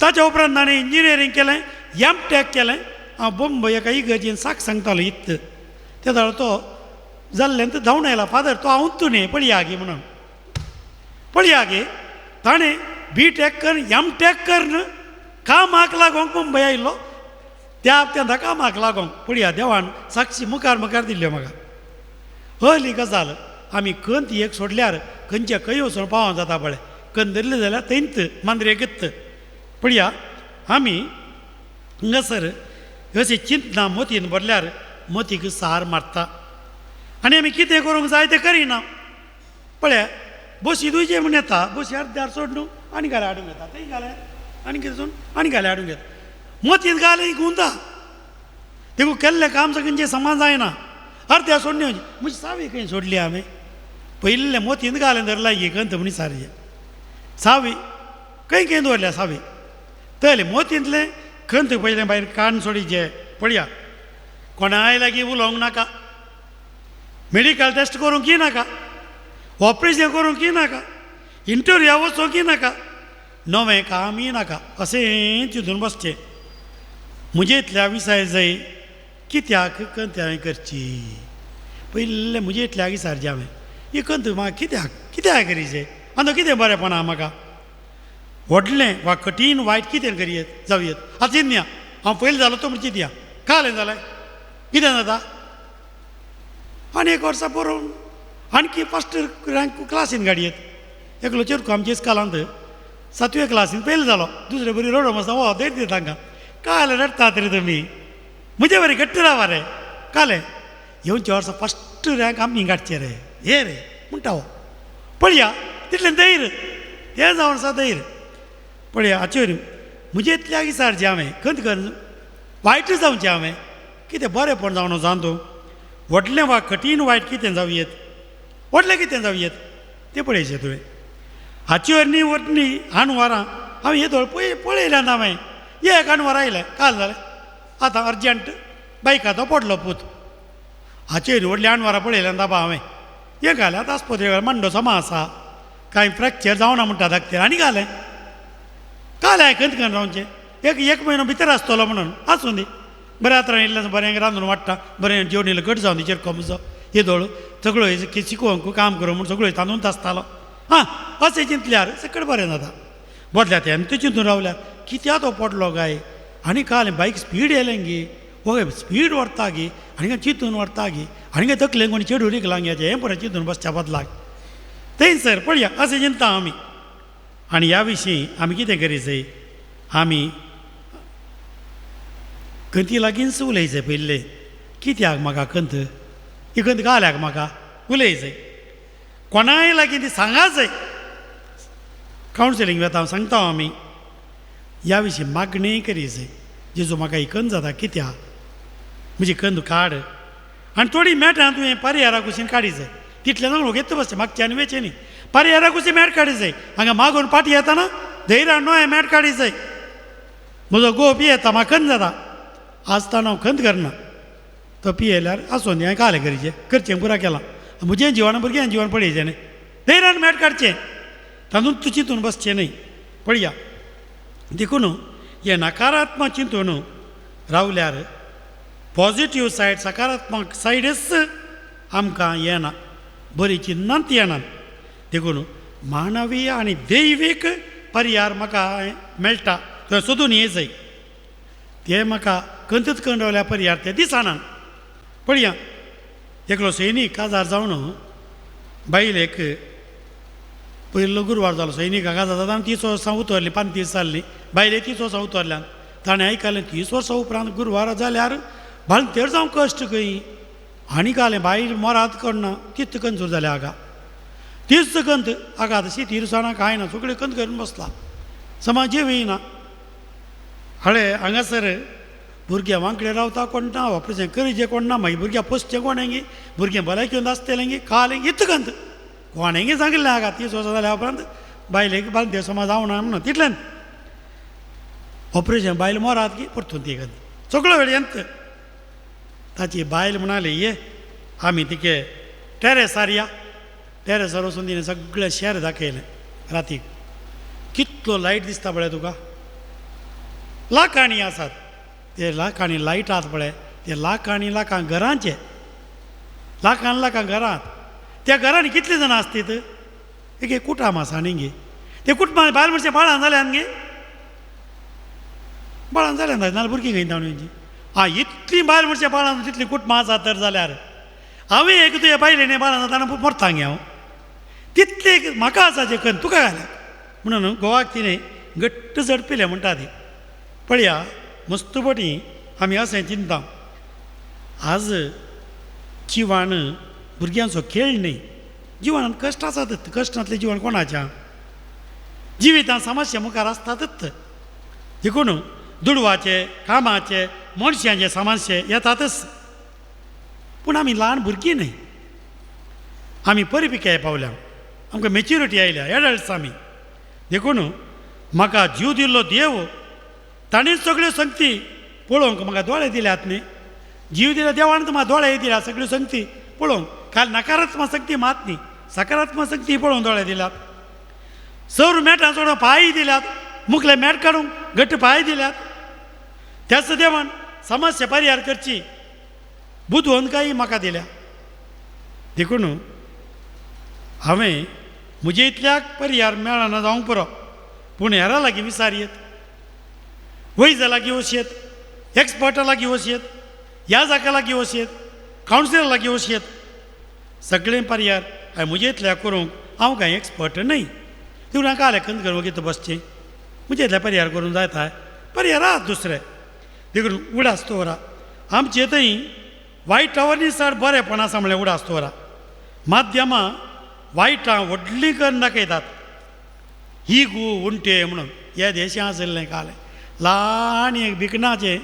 ताच्या उपरांत ताणें इंजिनियरींग केलें, एम टॅक केलें. हांव बंबय एका इगर्जेन साक सांगतालो इत्त, ते जाल्यार तो जाल्ल्यान तो धांवन आयला, फादर तो हांव न्ही पळया गे म्हणून, पळया गे. ताणें बी टॅक कर एम टॅक कर कामाक लागोंक मुंबय आयिल्लो, त्या त्या कामाक लागोंक. पळया देवान साक्षी मुखार मुखार दिल्ल्यो म्हाका. हली गजाल आमी कंत एक सोडल्यार खंयच्या खंय वचून पावों जाता पळय, कंत धरली जाल्यार थंयच मांद्रेकच. पळया आमी हांगासर अशी चिंतना मोतीन भरल्यार मोतीक सार मारता. आनी आमी कितें करूंक जाय तें करिना. पळय बशी दुयचे म्हूण येता, बशी अर्द्यार सोड न्हू आनी घाले हाडूंक येता, थंय घाले आनी कितें सोड आनी घाले हाडूंक येता, मोतीन घाले गुंता. देखून केल्लें काम सगळ्यांचें समा जायना, अर्द्यार सोडणी वचची. म्हजी सावी खंय सोडली हांवें पयिल्लें मोतीन घालें धरला गे कंत म्हणी सारकें सावी खंय खंय दवरल्या सावी तले मोतींतलें खंत पयलें भायर कान सोडीचें. पळया कोणाय लागीं उलोवंक नाका, मेडिकल टेस्ट करूंक की नाका, ऑपरेशन करूंक की नाका, इंटरव्यू वचूंक की नाका, नवें कामय नाका, अशें चिंतून बसचें. म्हजे इतल्या विसाय जाय कित्याक कंत हांवें करची? पयलें म्हजे इतल्या विसारचें हांवें ही कंत म्हाका कित्याक कित्याक करीचें? आनी कितें बरेंपण आहा म्हाका? व्हडलें वा कठीण वायट कितें करयेत जावयेत? आतां चिंतया हांव पयलीं जालो तो म्हण चिंतया कालें जालें कितें जाता? आनी एक वर्सा बरोवन आणखी फर्स्ट रँक क्लासीन गाडयेत एकलो चेरको आमच्या इस्कालांत सातवे क्लासीन फेल जालो. दुसरे बरी रडो आसा हो धैर्य दिता तांकां, काल रडटात रे तुमी म्हजे बरी घट्ट रावा रे, कालें येवच्या वर्सा फर्स्ट रँक आमी काडचे रे हे रे म्हणटा हो. पळया तितलें धैर्य तें जावन आसा धैर्य. पळया हाचेर म्हजे इतल्या विचारचें हांवें खंत कर वायट जावचें हांवें कितें बरेंपण जावन जावन तूं व्हडलें वा कठीण वायट कितें जावं येत, व्हडलें कितें जावं येत तें पळयचें तुवें. हाचेर न्ही वटणी आणवारां हांवें हे दोळ पळय पळयल्यान हांवें एक आणवार आयलें काल जालें आतां अर्जंट बायकाचो पडलो पूत. हाचेर व्हडलीं आणवारां पळयल्यान बाबा हांवें हें घालें आतां आस्पत्रे मांडो समा आसा कांय फ्रॅक्चर जावना म्हणटा धाकतें आनी घालें काल हांवें खंत खंय रावचें एक एक म्हयनो भितर आसतलो म्हणून आसूं दी बरें आतां इल्लें बरें रांदून वाडटा बरें जेवण इल्लें घट जावन दी चेरको म्हजो हे दोळ सगळो शिकोवंक काम करूं म्हूण सगळ्यो तांदून आसतालो. हां अशें चिंतल्यार सकळ बरें जाता. बदल्या तें आनी तें चिंतून रावल्यार कित्याक तो पडलो काय आनी काल बायक स्पीड येयलें गे हो स्पीड व्हरता गे आनी काय चिंतून व्हरता गे आनी काय तकलेन कोणी चेडूं रिकलां गे हें बरें चिंतून बसच्या बदलाक थंयसर पळया अशें चिंतता आमी. आनी ह्या विशीं आमी कितें करी जाय? आमी खंती लागींच उलय जाय पयलें कित्याक म्हाका खंत ही खंत घाल्याक म्हाका उलय जाय, कोणाय लागीं ती सांगा जाय. कावन्सिलींग वता हांव सांगता आमी ह्या विशीं मागणी करी जाय, जेजू म्हाका ही खंत जाता कित्याक म्हजी खंत काड आनी थोडी मेटां तुवें पर्यारा कुशीन काडी जाय. तितलें जाण घेत बसचें मागचें आनी वेचें न्ही, पर्यारा कुशीन मेट काडी जाय. हांगा मागून पाटी येताना धैर्यान न्हय मेट काडी जाय. म्हजो घोव पियेता म्हाका खंत जाता आसतना हांव खंत करना, तो पियेल्यार आसूं दी हांवें कालें करचें करचें पुरा केलां म्हजें जिवन भुरग्यां जिवन पळयचें न्ही, धैर्यान मेट काडचें तातूंत तूं चिंतून बसचें न्ही. पळया देखून हें नकारात्मक चिंतून रावल्यार पॉजिटीव सायड सकारात्मक सायडच आमकां येना, बरी चिन्नांत येना. देखून मानवीय आनी दैवीक पर्यार म्हाका मेळटा तुवें सोदून ये जाय ते म्हाका खंतच खंय रावल्या पर्यार ते दिसना. पळया एकलो सैनीक काजार जावन बायलेक पयलो गुरवार जालो सैनीक काजार जाता 30 वर्सां उतरलीं 35 जाल्लीं बायले 30 वर्सां उतरल्यान ताणें आयकलें 30 वर्सां उपरांत गुरवार जाल्यार बाळंतेर जावं कश्ट खंय आनी घालें बायल मोरात करना तीच कंजूर जाल्या आगा तीच कंत आगा तशी तिरसाणां कांय ना सगळ्यो कंत करून बसला समाज जेवना. हळे हांगासर भुरग्यां वांकडे रावता कोण ना, ऑपरेशन करीचें कोण ना, मागीर भुरग्यां पोसचें कोणें भुरगें भलायकी आसतलें गे कालें इतलें कंत कोणें सांगिल्लें आगा 30 वर्सां जाल्या उपरांत बायलेक बालदेव समाज जावना म्हणून तितल्यान ऑपरेशन बायल मोरात की परतून ती कंत सगळो वेळ यंत. ताची बायल म्हणाली ये आमी तिके टेरेसार या. टेरेसार वचून तिणें सगळें शहर दाखयलें रातीक कितलो लायट दिसता पळय तुका, लाखांनी आसात ते लाखांनी लायट आसात पळय ते लाखांनी लाखां घरांचे लाखान लाखां घरांत त्या घरांनी कितली जाणां आसतीत एक एक कुटुंब आसा न्ही गे ते कुटुंबां बायल मनशां बाळां जाल्यान गे बाळां जाल्यान नाजाल्यार भुरगीं खंय धांवन येवची. आं इतलीं बायल मनशां बाळां तितलीं कुटुंबां आसा तर जाल्यार हांवें एक तुज्या बायले न्ही बाळां जाता मरता गे हांव तितलें म्हाका आसा जें खंय तुका घाल्या म्हणून गोवाक तिणें घट्ट झडपिलें म्हणटा ती. पळया मस्त पटी आमी अशें चिंता आज जिवान भुरग्यांचो खेळ न्ही. जिवनान कश्ट आसात, कश्टांतलें जिवन कोणाच्या जिवितांत समस्या मुखार आसतातच. देखून दुडवाचे कामाचे मनशांचे समस्ये येतातच. पूण आमी ल्हान भुरगीं न्हय, आमी परिपिकाय पावल्या, आमकां मेच्युरिटी आयल्या, एडल्ट्स आमी. देखून म्हाका जीव दिल्लो देव ताणें सगळ्यो संगती पळोवंक म्हाका दोळे दिल्यात न्ही. जीव दिल्या देवान म्हाका दोळे दिल्या सगळ्यो संगती पळोवंक, काल नकारात्मक शक्ती मात न्ही, सकारात्मक शक्ती पळोवंक दोळे दिल्यात. सर मेटां सोडून पांय दिल्यात, मुखले मेट काडूंक घट्ट पांय दिल्यात. त्याच देवान समस्या परिहार करची बुदवंतकाय म्हाका दिल्या. देखून हांवें म्हजे इतल्याक परिहार मेळना जावंक पुरो, पूण हेरां लागीं विचार येत, वैजा लागीं वचयेत, एक्सपर्टा लागीं वचयेत, ह्या जाका लागीं वचयेत, कावन्सिलर लागीं वचयेत. सगळें पर्यार हांवें म्हजे इतल्या करूंक हांव कांय एक्सपर्ट न्हय. देखून हांव काल खंत करून वगीत बसचें, म्हजे इतल्या पर्यार करूंक जायता पर्यार आसा दुसरे. देखून उडास दवरा आमचे थंय वायटावरनी चड बरेंपण आसा म्हणल्यार उडास दवरा. माध्यमां वायटां व्हडलीं करून दाखयतात, ही गो उंटे म्हणून ह्या देशां आशिल्लें काल ल्हान एक भिकणाचें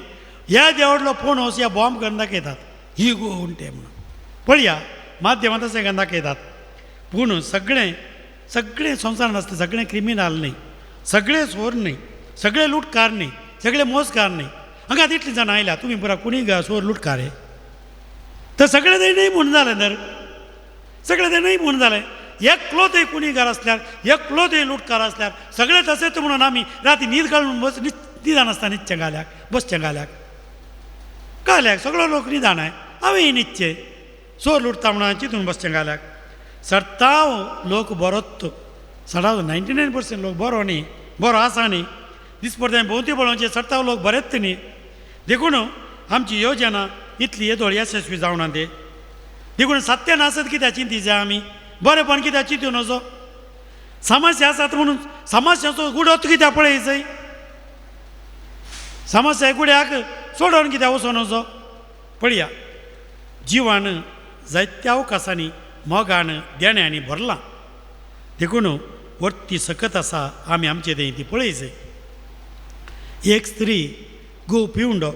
ह्या देवडलो पोणोस ह्या बॉम्ब करून दाखयतात, ही गो उंटे म्हणून. पळया माध्यमां तशें करून दाखयतात. पूण सगळें सगळें संवसारान आसता सगळें क्रिमिनल न्ही, सगळें चोर न्ही, सगळे लुटकार न्ही, सगळे मोसकार न्ही. हांगा इतलीं जाणां आयल्या, तुमी पुरा कोणी चोर लुटकार हे तर सगळें थंय न्हय म्हूण जालें, तर सगळें थंय न्हय म्हूण जालें. एकलो थंय कुणीगार आसल्यार, एकलो थंय लुटकार आसल्यार सगळें तशेंच म्हणून आमी राती न्हीद काडून बस निदान आसता न्हिदचें घाल्याक बसचें घाल्याक घाल्याक सगळो लोक निदान आहे हांवें न्हिदचें चोर लुटता म्हणून चिंतून बसचें घाल्याक. सडताव लोक बरोच, सडाव 99% लोक बरो न्ही, बरो आसा न्ही, दिसपडटे भोंवती पळोवचें सडताव लोक बरेच न्ही. देखून आमची योजना इतली येदोळ यशस्वी जावना ते. देखून सत्य नासत कित्याक चिंती जाय आमी, बरेंपण कित्याक चिंतून वचो. समस्या आसात म्हणून समस्याचो गुडोत कित्याक पळयचय, समस्या गुड्याक सोडोवन कित्याक वचोन वचो. पळया जिवान जायत्या अवकाशांनी मोगान देण्यांनी भरलां. देखून वर्ती सकत आसा आमी आमचे थंय ती पळयचय. एक स्त्री गो पिवंडो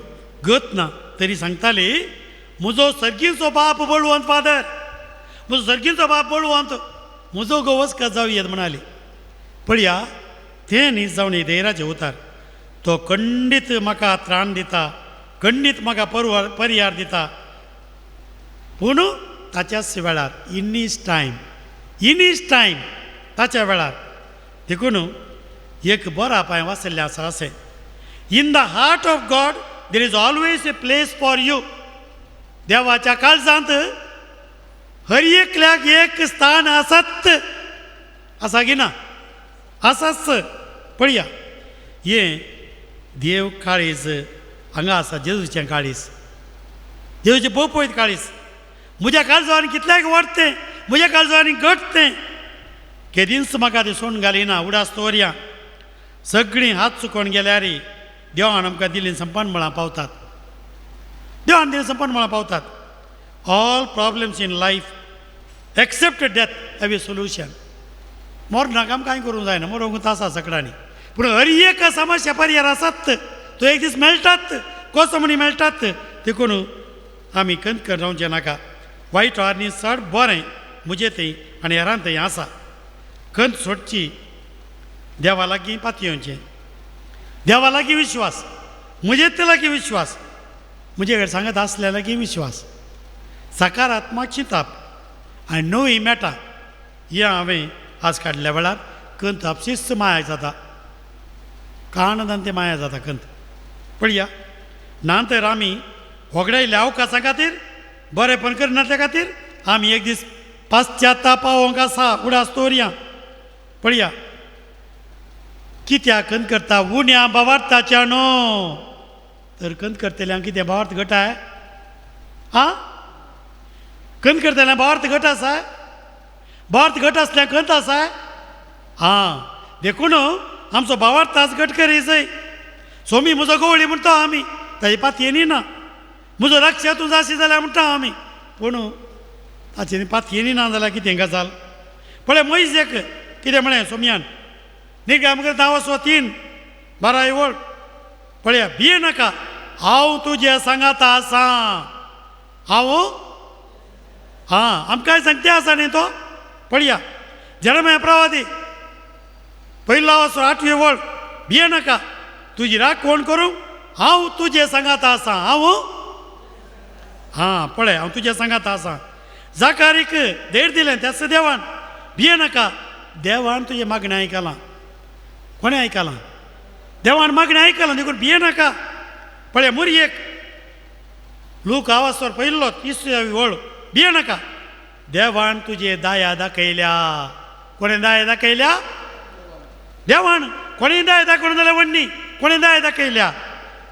गत ना तरी सांगताली, म्हजो सर्गीचो बाप बळवंत फादर, म्हजो सर्गीचो बाप बळवंत, म्हजो गो वचका जावं येत म्हणाली. पळया तें न्ही जावन धैर्याचें उतार, तो खंडीत म्हाका त्राण दिता, खंडीत म्हाका परिहार दिता. पूण ताच्याच वेळार in his time, in his time ताच्या वेळार. देखून एक बरो पांय वाचिल्लें आसा अशें, in the heart of God there is always a place for you. देवाच्या काळजांत हर एकल्याक एक स्थान आसत, आसा की ना, आसाच. पळया हें देव काळीज हांगा आसा, जेजूचें काळीज, जेजूचें पोपयत काळीज. म्हज्या काळजान कितल्याक वाडतें, म्हज्या काळजान घडतें, केदींच म्हाका तें सोडून घालिना. उडास दवरया सगळीं हात चुकोवन गेल्यार देवान आमकां दिल्लीं संपन्न मळां पावतात, देवान दिल्लीं संपन्न मळां पावतात. All problems in life except death have a solution. मरणाक आमकां कांय करूंक जायना, मरोंक आसा सगळ्यांनी, पूण हर एक समस्या पर्यार आसात, तो एक दीस मेळटात, कसो म्हणी मेळटात. देखून आमी खंत रावचें नाका. वायट आनी चड बरें म्हजे थंय आनी हेरां थंय आसा. खंत सोडची, देवा लागीं पातयेवचें, देवा लागीं विश्वास, म्हजे ते लागीं विश्वास, म्हजे कडेन सांगत आसल्या लागीं विश्वास, सकारात्मक चिंताप आनी नवी मेटां. हें हांवें आज काडल्या वेळार खंत आपशीच माया जाता, काणदान ते माया जाता खंत. पळया ना तर आमी होगडायल्ल्या अवकाशा खातीर, बरेंपण करना खातीर आमी एक दीस पाश्चात्ताप पावोवंक आसा. उडास दवरया. पळया कित्याक खंत करता, उण्या भावार्थाच्या न्हू तर खंत करतल्यांक कितें भावार्थ घट आहे? आं, खंत करतल्यांक भावार्थ घट आसा, भावार्थ घट आसल्यार खंत आसा. आं, देखून आमचो भावार्थ आज घट करीजय. सोमी म्हजो गवळी म्हणटा आमी, ताजे पातयेनी ना, म्हजो रक्षा तूं जाशी जाल्यार म्हणटा आमी, पूण ताचें पातयेनी ना जाल्यार कितें गजाल. पळय मोयजेक कितें म्हळें सोमयान, निर्गमन 10:3 12 वळ, पळया भिये नाका, हांव तुजें सांगाता आसा. हांव हां आमकांय सांगते आसा न्ही तो. पळया जेरमाया प्रवादी 1 8 वळ, भिये नाका, तुजी राखवण करूं हांव तुजें सांगाता आसा. हांव हां पळय हांव तुजें सांगाता आसा. जाकारीक धैर्य दिलें त्याच देवान, भिये नाका, देवान तुजें मागणें आयकलां. कोणें आयकलां? देवान मागणें आयकलां देखून भिये नाका. पळय मुरयेक लूक आवाजवर 1 30 वळ, भिये नाका, देवान तुजे दाया दाखयल्या. कोणें दाया दाखयल्या? देवान. कोणें दाया दाखोवन जाल्यार वण्णी कोणें दाया दाखयल्या?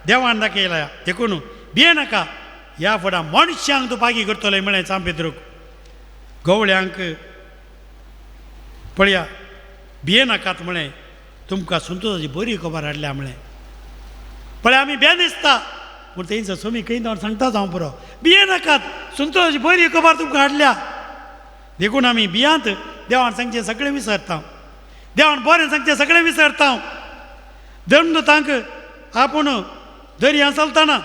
देवान दाखयल्या. देखून भिये नाका, ह्या फुडां मनशांक तूं पागी करतलें म्हळें सांपेद्रूक गवळ्यांक. पळया भिये नाकात म्हळें, तुमकां संतोशाची बरी खबर हाडल्या म्हळें. पळय आमी बेन दिसता पूण तेंचो सोमी खंय जावन सांगताच हांव पुरो, भिये नाकात, संतोशाची बरी खबर तुमकां हाडल्या. देखून आमी भियांत देवान सांगचें सगळें विसरता, देवान बरें सांगचें सगळें विसरता. धर्मदूतांक आपूण दर्या चलतना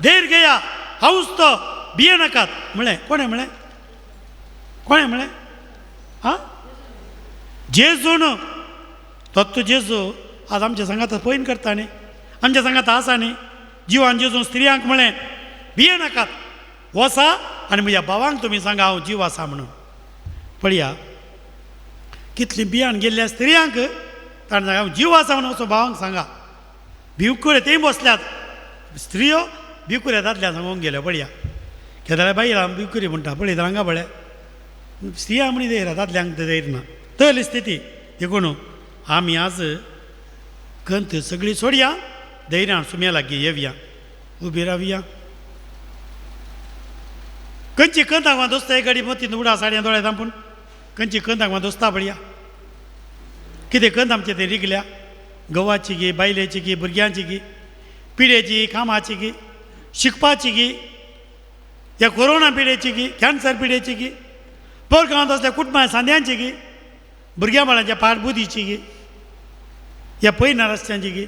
धैर्य घेया, हांवूच तो, भिये नाकात म्हळें. कोणें म्हळें? कोणें म्हळें? आं, जेजून. तत्व जेजू आज आमच्या सांगात पयन करता न्ही, आमच्या सांगात आसा न्ही. जिवान जेजून स्त्रियांक म्हळें भिये नाकात, वसा आनी म्हज्या भावांक तुमी सांगा हांव जीव आसा म्हणून. पळया कितली बियान गेल्ल्या स्त्रियांक ताणें सांगा हांव जीव आसा म्हणून, वचो भावांक सांगा. भिवकुरे तेय बसल्यात, स्त्रियो भिवकुरे दादल्या सांगूंक गेल्यो. पळया केदळ्या बायलां भिवकुरी म्हणटा, पळयत हांगा पळय स्त्रिया म्हणी धैर्य, दादल्यांक धैर्य ना. तसली स्थिती. देखून आमी आज कंत सगळी सोडया, धैर्यान सुम्या लागीं येवया, उबी रावया. खंयची कंत हांगा दोस्ता एक गाडी मतीन उडा साडयां दोळे धांपून, खंयची कंत हांगा दोस्ता पळया कितें कंत आमचे ते रिगल्या, घोवाची गी, बायलेची गी, भुरग्यांची गी, पिडेची, कामाची गी, शिकपाची गी, ह्या कोरोना पिडेची गी, कॅन्सर पिडेची गी, पोरगांवांत असल्या कुटुंबा सांद्यांची गी, भुरग्यां बाळांच्या पाठबुद्धीची गी, ह्या पयना रस्त्यांची गी,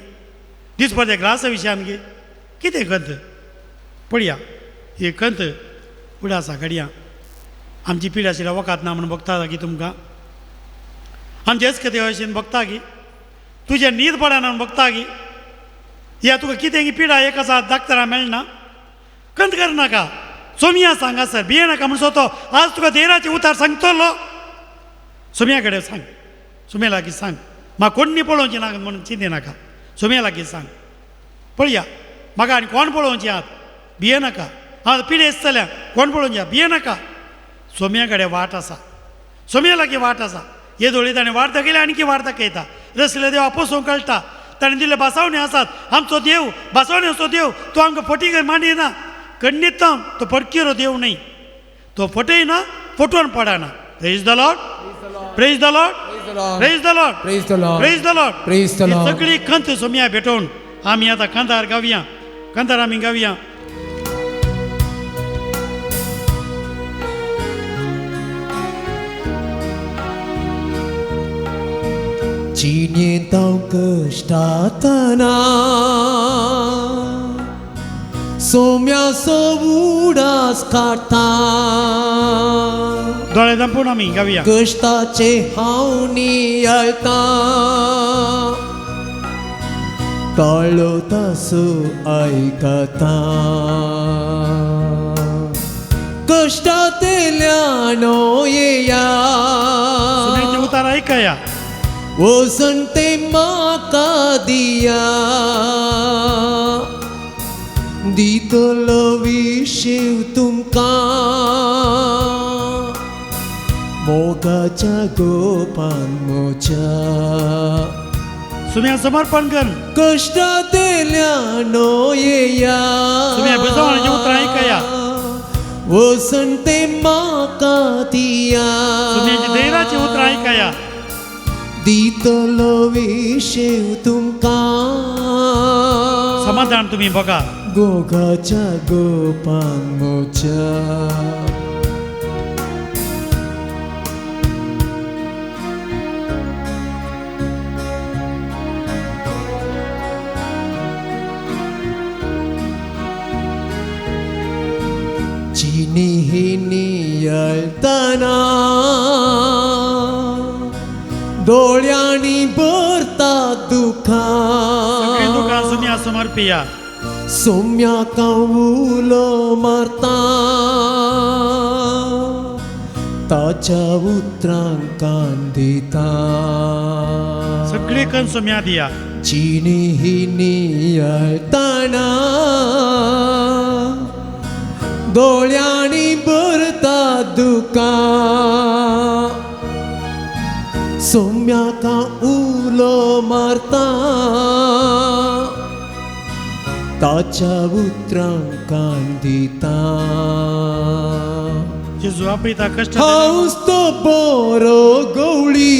दिसपडच्या ग्रासा विशयान गी, कितें कंत पळया. ही कंत उडा आसा घडयां आमची पिढ आशिल्ल्या वखद ना म्हणून भोगता की तुमकां, आमचे एसकते भशेन भोगता की, तुजें न्हीद पडना म्हणून भोगता की, या तुका कितें की पिडा एक आसा डाक्टरां मेळना, कंत करनाका, सोमया सांगा सर भिये नाका म्हणून तो आज तुका धैर्याचे उतार सांगतलो. सोमया कडेन सांग, सोमया लागीं सांग, म्हाका कोण्णी पळोवचें ना म्हणून चिंते नाका, सोमया लागीं सांग. पळया म्हाका आनी कोण पळोवचें आहात, भिये नाका, हांव पिडे आसतल्या कोण पळोवचें आहा, भिये नाका, सोमया कडेन वाट आसा, सोमया लागीं वाट आसा. हे दोळी ताणें वाट दाखयल्या आनी वाट दाखयता, रसले देव आपोसूंक कळटा, ताणें दिल्ले बासावणे आसात. आमचो देव बासावण्याचो देव, तो आमकां फटी मांडिना, खंडीत तो फटकिरो देव न्हय, तो फटयना, फटोवन पडना. Praise the Lord, praise the Lord, praise the Lord, Praise the Lord. Praise the Lord. Praise the Lord. सगळी कंत सोमया भेटोवन आमी आतां कांतार गावया, कांतार आमी गावया. जिणेंत हांव कश्टातना सोम्याचो उडास काडटा, दोळे धांपून आमी गावया. कश्टाचे हांव नियाळटा, ताळो तासो आयकता, कश्टांतल्यान येया, सोम्याचे उतार आयकया, वजन ते म्हाका दिया, दितलो विशेव तुमकां मोगाच्या गोपान म्हज्या. सुम्या समर्पण कर, कश्टांतल्यान येया, सुम्या भुजवणाचीं उतरां आयकया, वजन ते म्हाका दिया, सुम्याची धैर्याचीं उतरां आयकया, दितलो विशेव तुमकां समाधान तुमी बघा, गोगाच्या गोपान म्हज्या. दोळ्यांनी भरता सगळीं दुखां दुकां सुम्या समर्पिया. सोम्याक उलो मारता ताच्या उतरांक कान दिता. सगळी कन सुम्या दिया. चिनी ही नियाळताना दोळ्यांनी भरता दुकां सोम्याक उलो मारता ताच्या उतरांक कान दिता. जेजू आपयता कश्ट हांवच तो बरो गवळी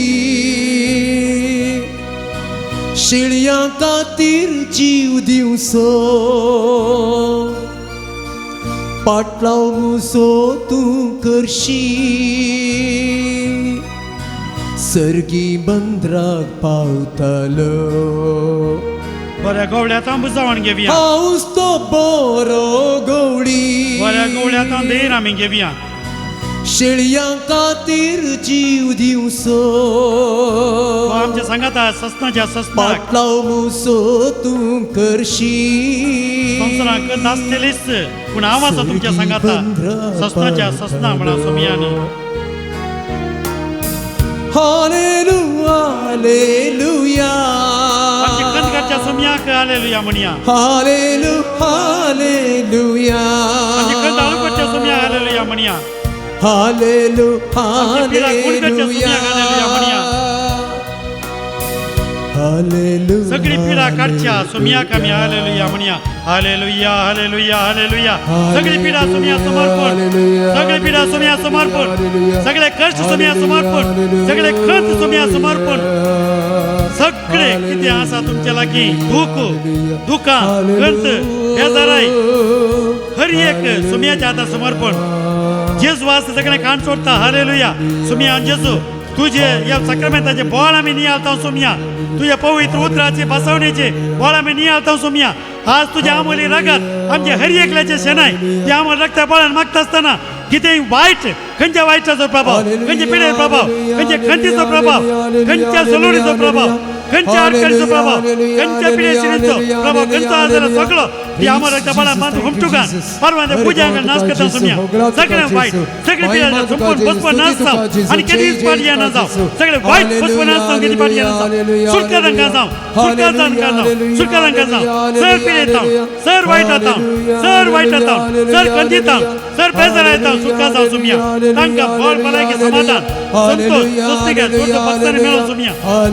शिळयां खातीर जीव दिवचो पाटलाव मुजो तूं करशी सर्गी बंदराक पावतलो. बऱ्या गवळ्यात बुजावण घेवया. हांवच तो बरो गवळी बऱ्या गवळ्यात देर आमी घेवया. शेळयां खातीर जीव दिवचो आमच्या सांगाता ससनाच्या ससनाक पाटलाव मुजो तूं करशी संवसाराक नासतलीच पूण हांव आसा तुमच्या सांगाता ससनाच्या ससना म्हणा सोमयानी. हालेलुया हालेलुया आमच्या खंदकाच्या सोमयाक हालेलुया म्हणया. हालेलु हालेलुया आमच्या खंद आळूकडच्या सोमयाक हालेलुया म्हणया. हालेलु पिढा कुणकडच्या हालेलुया सोमयाक हालेलुया म्हणया. हालेलु सगळी पिढा काडच्या सोमयाक आमी हालेलुया म्हणया. Hallelujah hallelujah hallelujah. सगळी पिढा सोमया समर्पण. सगळी पिढा सोमया समर्पण. सगळे कश्ट सोमया समर्पण. सगळे खंत सोमया समर्पण. सगळे कितें आसा तुमच्या लागीं दूख दुकां खंत बेजाराय हर एक सोमयाच्या हातार समर्पण. जेजू आसा सगळें कान सोडता. हालेलुया. सोमया जेजू तुजे ह्या साक्रामेंताचे बोळ आमी नियाळता सोमया. तुज्या पवित्र उतराचे बसवणेचे बोळ आमी नियाळता सोमया. आज तुज्या आमोली रगत आमच्या हर एकल्याचे शेनाय त्या आमोल रगता बोळान मागता आसतना कितेंय वायट खंयच्या वायटाचो प्रभाव खंयच्या पिडेचो प्रभाव खंयच्या खंतीचो प्रभाव खंयच्या सलोणीचो प्रभाव खंयच्या अडचणीचो प्रभाव खंयच्या पिडेशिणीचो प्रभाव खंयचो आसा जाल्यार सगळो ती आमोल रगता बोळान बांदून हुमटुकान परवान पुजा नाश करता सोमया. सगळें वायट सगळे पिड्याचे संपूर्ण बसपा नाश जावं आनी केदीच पाटी येना जावं. सगळे वायट बसपा नाश जावं केदी पाटी येना जावं. सुटका तांकां जावं सुटका तांकां जावं सुटका तांकां जावं. सर पिडेता सर वायट जाता सर वायट जाता सर खंदिता सर बेजार येता सुटका जावं सोमया. तांकां बळ भलायकी समाधान संतोष स्वस्तिका सोडतो भक्तांनी मेळो सोमया.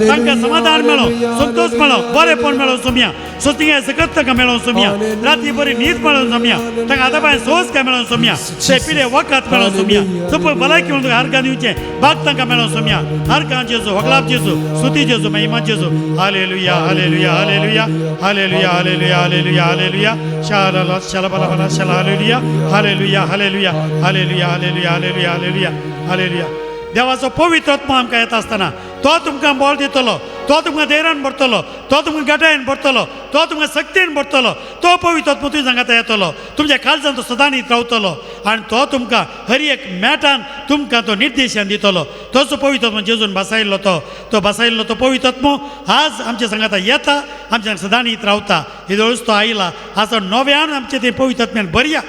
तांकां समाधान मेळो संतोष मेळो बरेपण मेळो सोमया. स्वस्तिका सकत तांकां मेळो सोमया. राती बरी न्हीद मेळोन सोमया. तांकां आतां पांय सोस काय मेळोन सोमया. ते पिडे वखद मेळोन सोमया. संपूर्ण भलायकी म्हणून हरकान दिवचें भाग तांकां मेळोन सोमया. हरकान जेजू होगलाप जेजू स्तुती जेजू महिमा जेजू. Hallelujah hallelujah hallelujah hallelujah hallelujah hallelujah hallelujah शाला शाला बला बला शाला hallelujah hallelujah hallelujah hallelujah hallelujah hallelujah hallelujah hallelujah. देवाचो पवित्र आत्मा आमकां येता आसतना तो तुमकां बळ दितलो तो तुमकां धैर्यान भरतलो तो तुमकां गटायेन भरतलो तो तुमकां शक्तीन भरतलो. तो पवित्र आत्मा तुज्या सांगाता येतलो तुमच्या काळजान तो सदांच रावतलो आनी तो तुमकां हर एक मेटान तुमकां तो निर्देशन दितलो. तोच पवित्र आत्मा जेजून बसायल्लो तो तो बसायल्लो तो पवित्र आत्मो आज आमच्या सांगाता येता आमच्या सदांच रावता. येदोळच तो आयला आज नव्यान आमचे ते पवित्र आत्म्यान भरया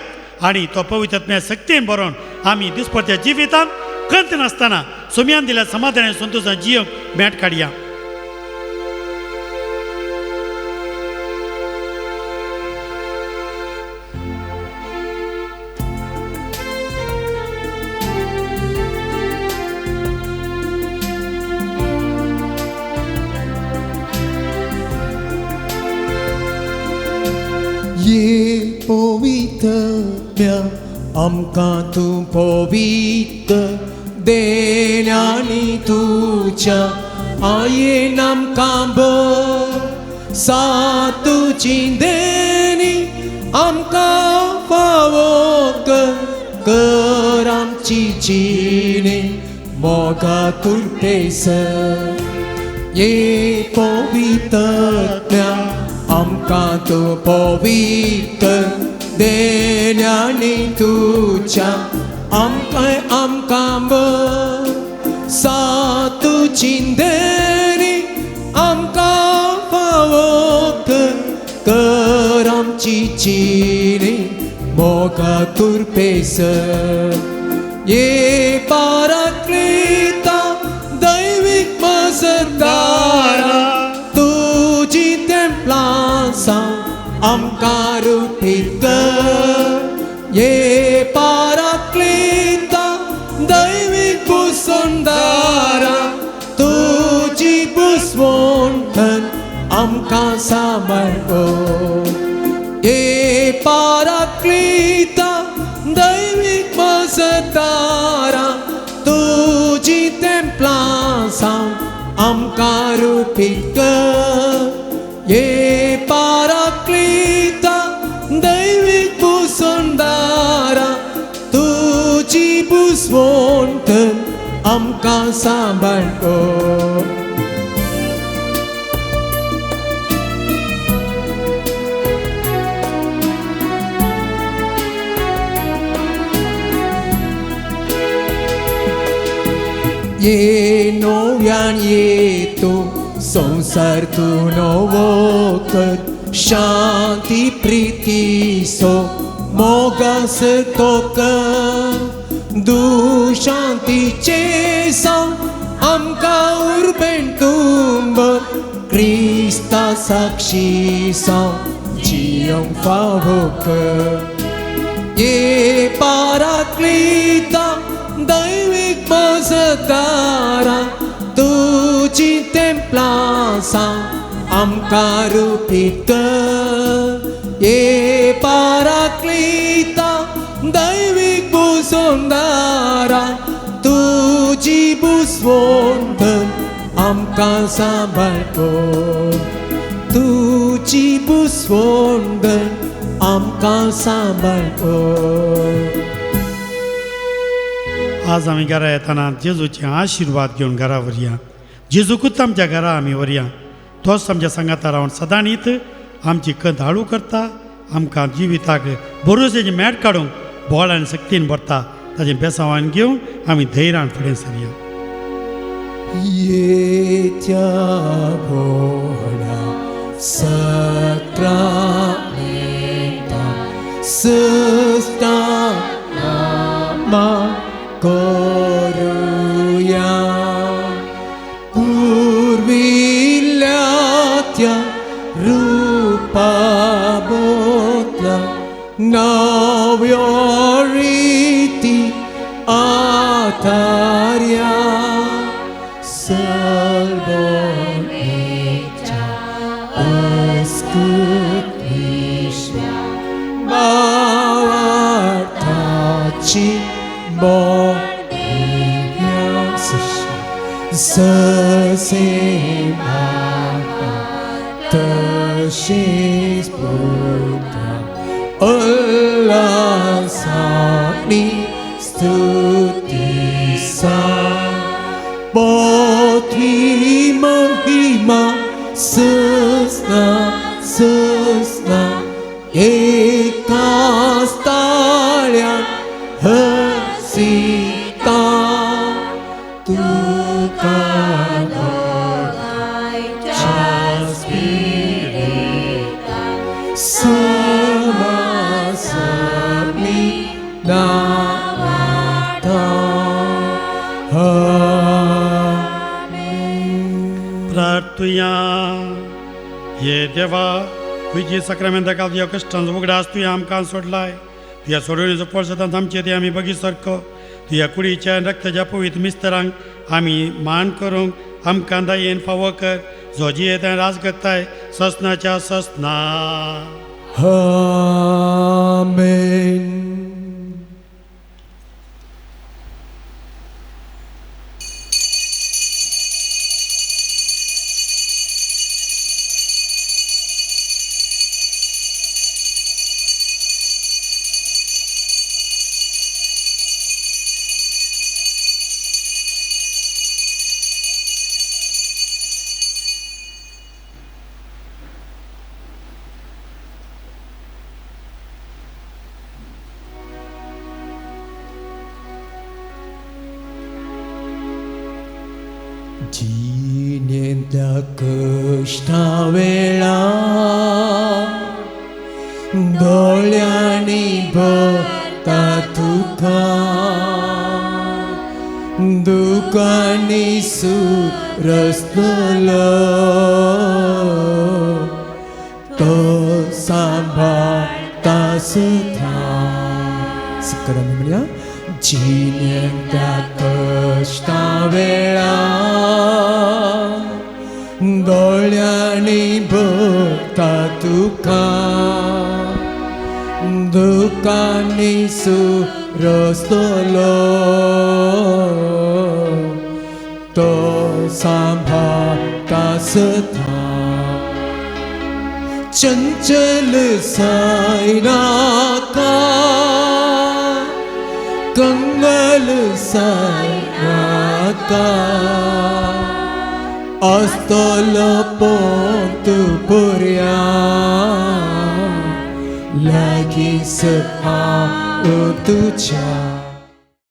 आनी तो पवित्र आत्म्या शक्तीन भरोवन आमी दिसपडत्या जिवितान खंत नासतना सोमयान दिल्या समाधान संतोषान जियोंक मेट काडया. ये पवित्र आमकां तूं पवित्र देण्यानी तुज्या आयेन आमकां बर सा तुजी देणी आमकां फावो कर आमची जिणे मोगा कुर्पेसर. ये पवित्र आमकां तूं पवित्र देण्यानी तुज्या आमकां आमकां बर सा तुजी देणी आमची चिरी मोगा कुरपेस ये पाराक्लीता दैवीक मजदारा तुजी तेंप्लां आमकां रुपीत कर ये पाराक्लीता दैवीक बुसोंदारा तुजी बुसवंतन आमकां सांबाळ ये पाराक्लीता दैवीक मजदारा तुजी तेंप्लां आमकां रुपीत कर ये पाराक्लीता दैवीक बुसोंदारा तुजी बुसवंतन आमकां सांबाळ ये नव्यान येतो संसार तूं नवो कर शांती प्रितीचो मोगास तो कर दुशांतीचें साव आमकां उर्बेन तुंब क्रिस्ता साक्षी साव जियोंक फावो कर ये पाराक्लीता दैवीक मजदारा तुजी तेंप्लां आमकां रुपीत कर ये पाराक्लीता दैवीक बुसोंदारा तुजी बुसवंतन आमकां सांबाळ तुजी बुसवंतन आमकां सांबाळ. आज आमी घरा येतना जेजूचे आशिर्वाद घेवन घरा व्हरया. जेजूकूच आमच्या घरा आमी व्हरया. तोच आमच्या सांगाता रावन सदांनीत आमची कंत हाळू करता, आमकां जिविताक बरोसेची मेट काडूंक बळ आनी शक्तीन भरता. ताजें बेसांवान घेवन आमी धैर्यान फुडें सरया. येत्या व्हडा सक्रामेंता सस्ता नामा करुया पुर्विल्ल्या त्या रुपा बदला नव्यो रिती आतार्या सलबोनेच्या अस्कृत विश्वा भावार्थाची ससे बापा तशेंच पुता उल्हासांनी स्तुती सा पृथ्वी महिमा ससना ससना एकाच ताळ्यान हसिता तुका दोगांयच्या स्पिरितान समासमी नांवांत. प्रार्थुया. हे देवा, तुजी सक्रामेंता काल तुज्या कश्टांचो उगडास तुवें आमकां सोडलाय. तुज्या सोडवणेचो पोरसांत आमचे ते आमी बगी सारको तुज्या कुडीच्या आनी रक्ताच्या पवित्र मिस्तरांक आमी मान करूंक आमकां दयेन फावो कर, जो जियेता आनी राज करताय ससनाच्या ससना. आमेन. जिणेंतल्या कश्टा वेळार दोळ्यांनी भरता तुका दुकांनी सुरसतलो तो सांबाळटा सुद्दां. सकयल आमी म्हणया जिणेंतल्या कश्टा वेळार दोळ्यांनी भरता तुका दुकांनी सुरसतलो तो सांबाळटा सुद्दां. चंचल सायनाका कंगल सायनाका आसतलो पोंत पुर्या लागीं हांव तुज्या.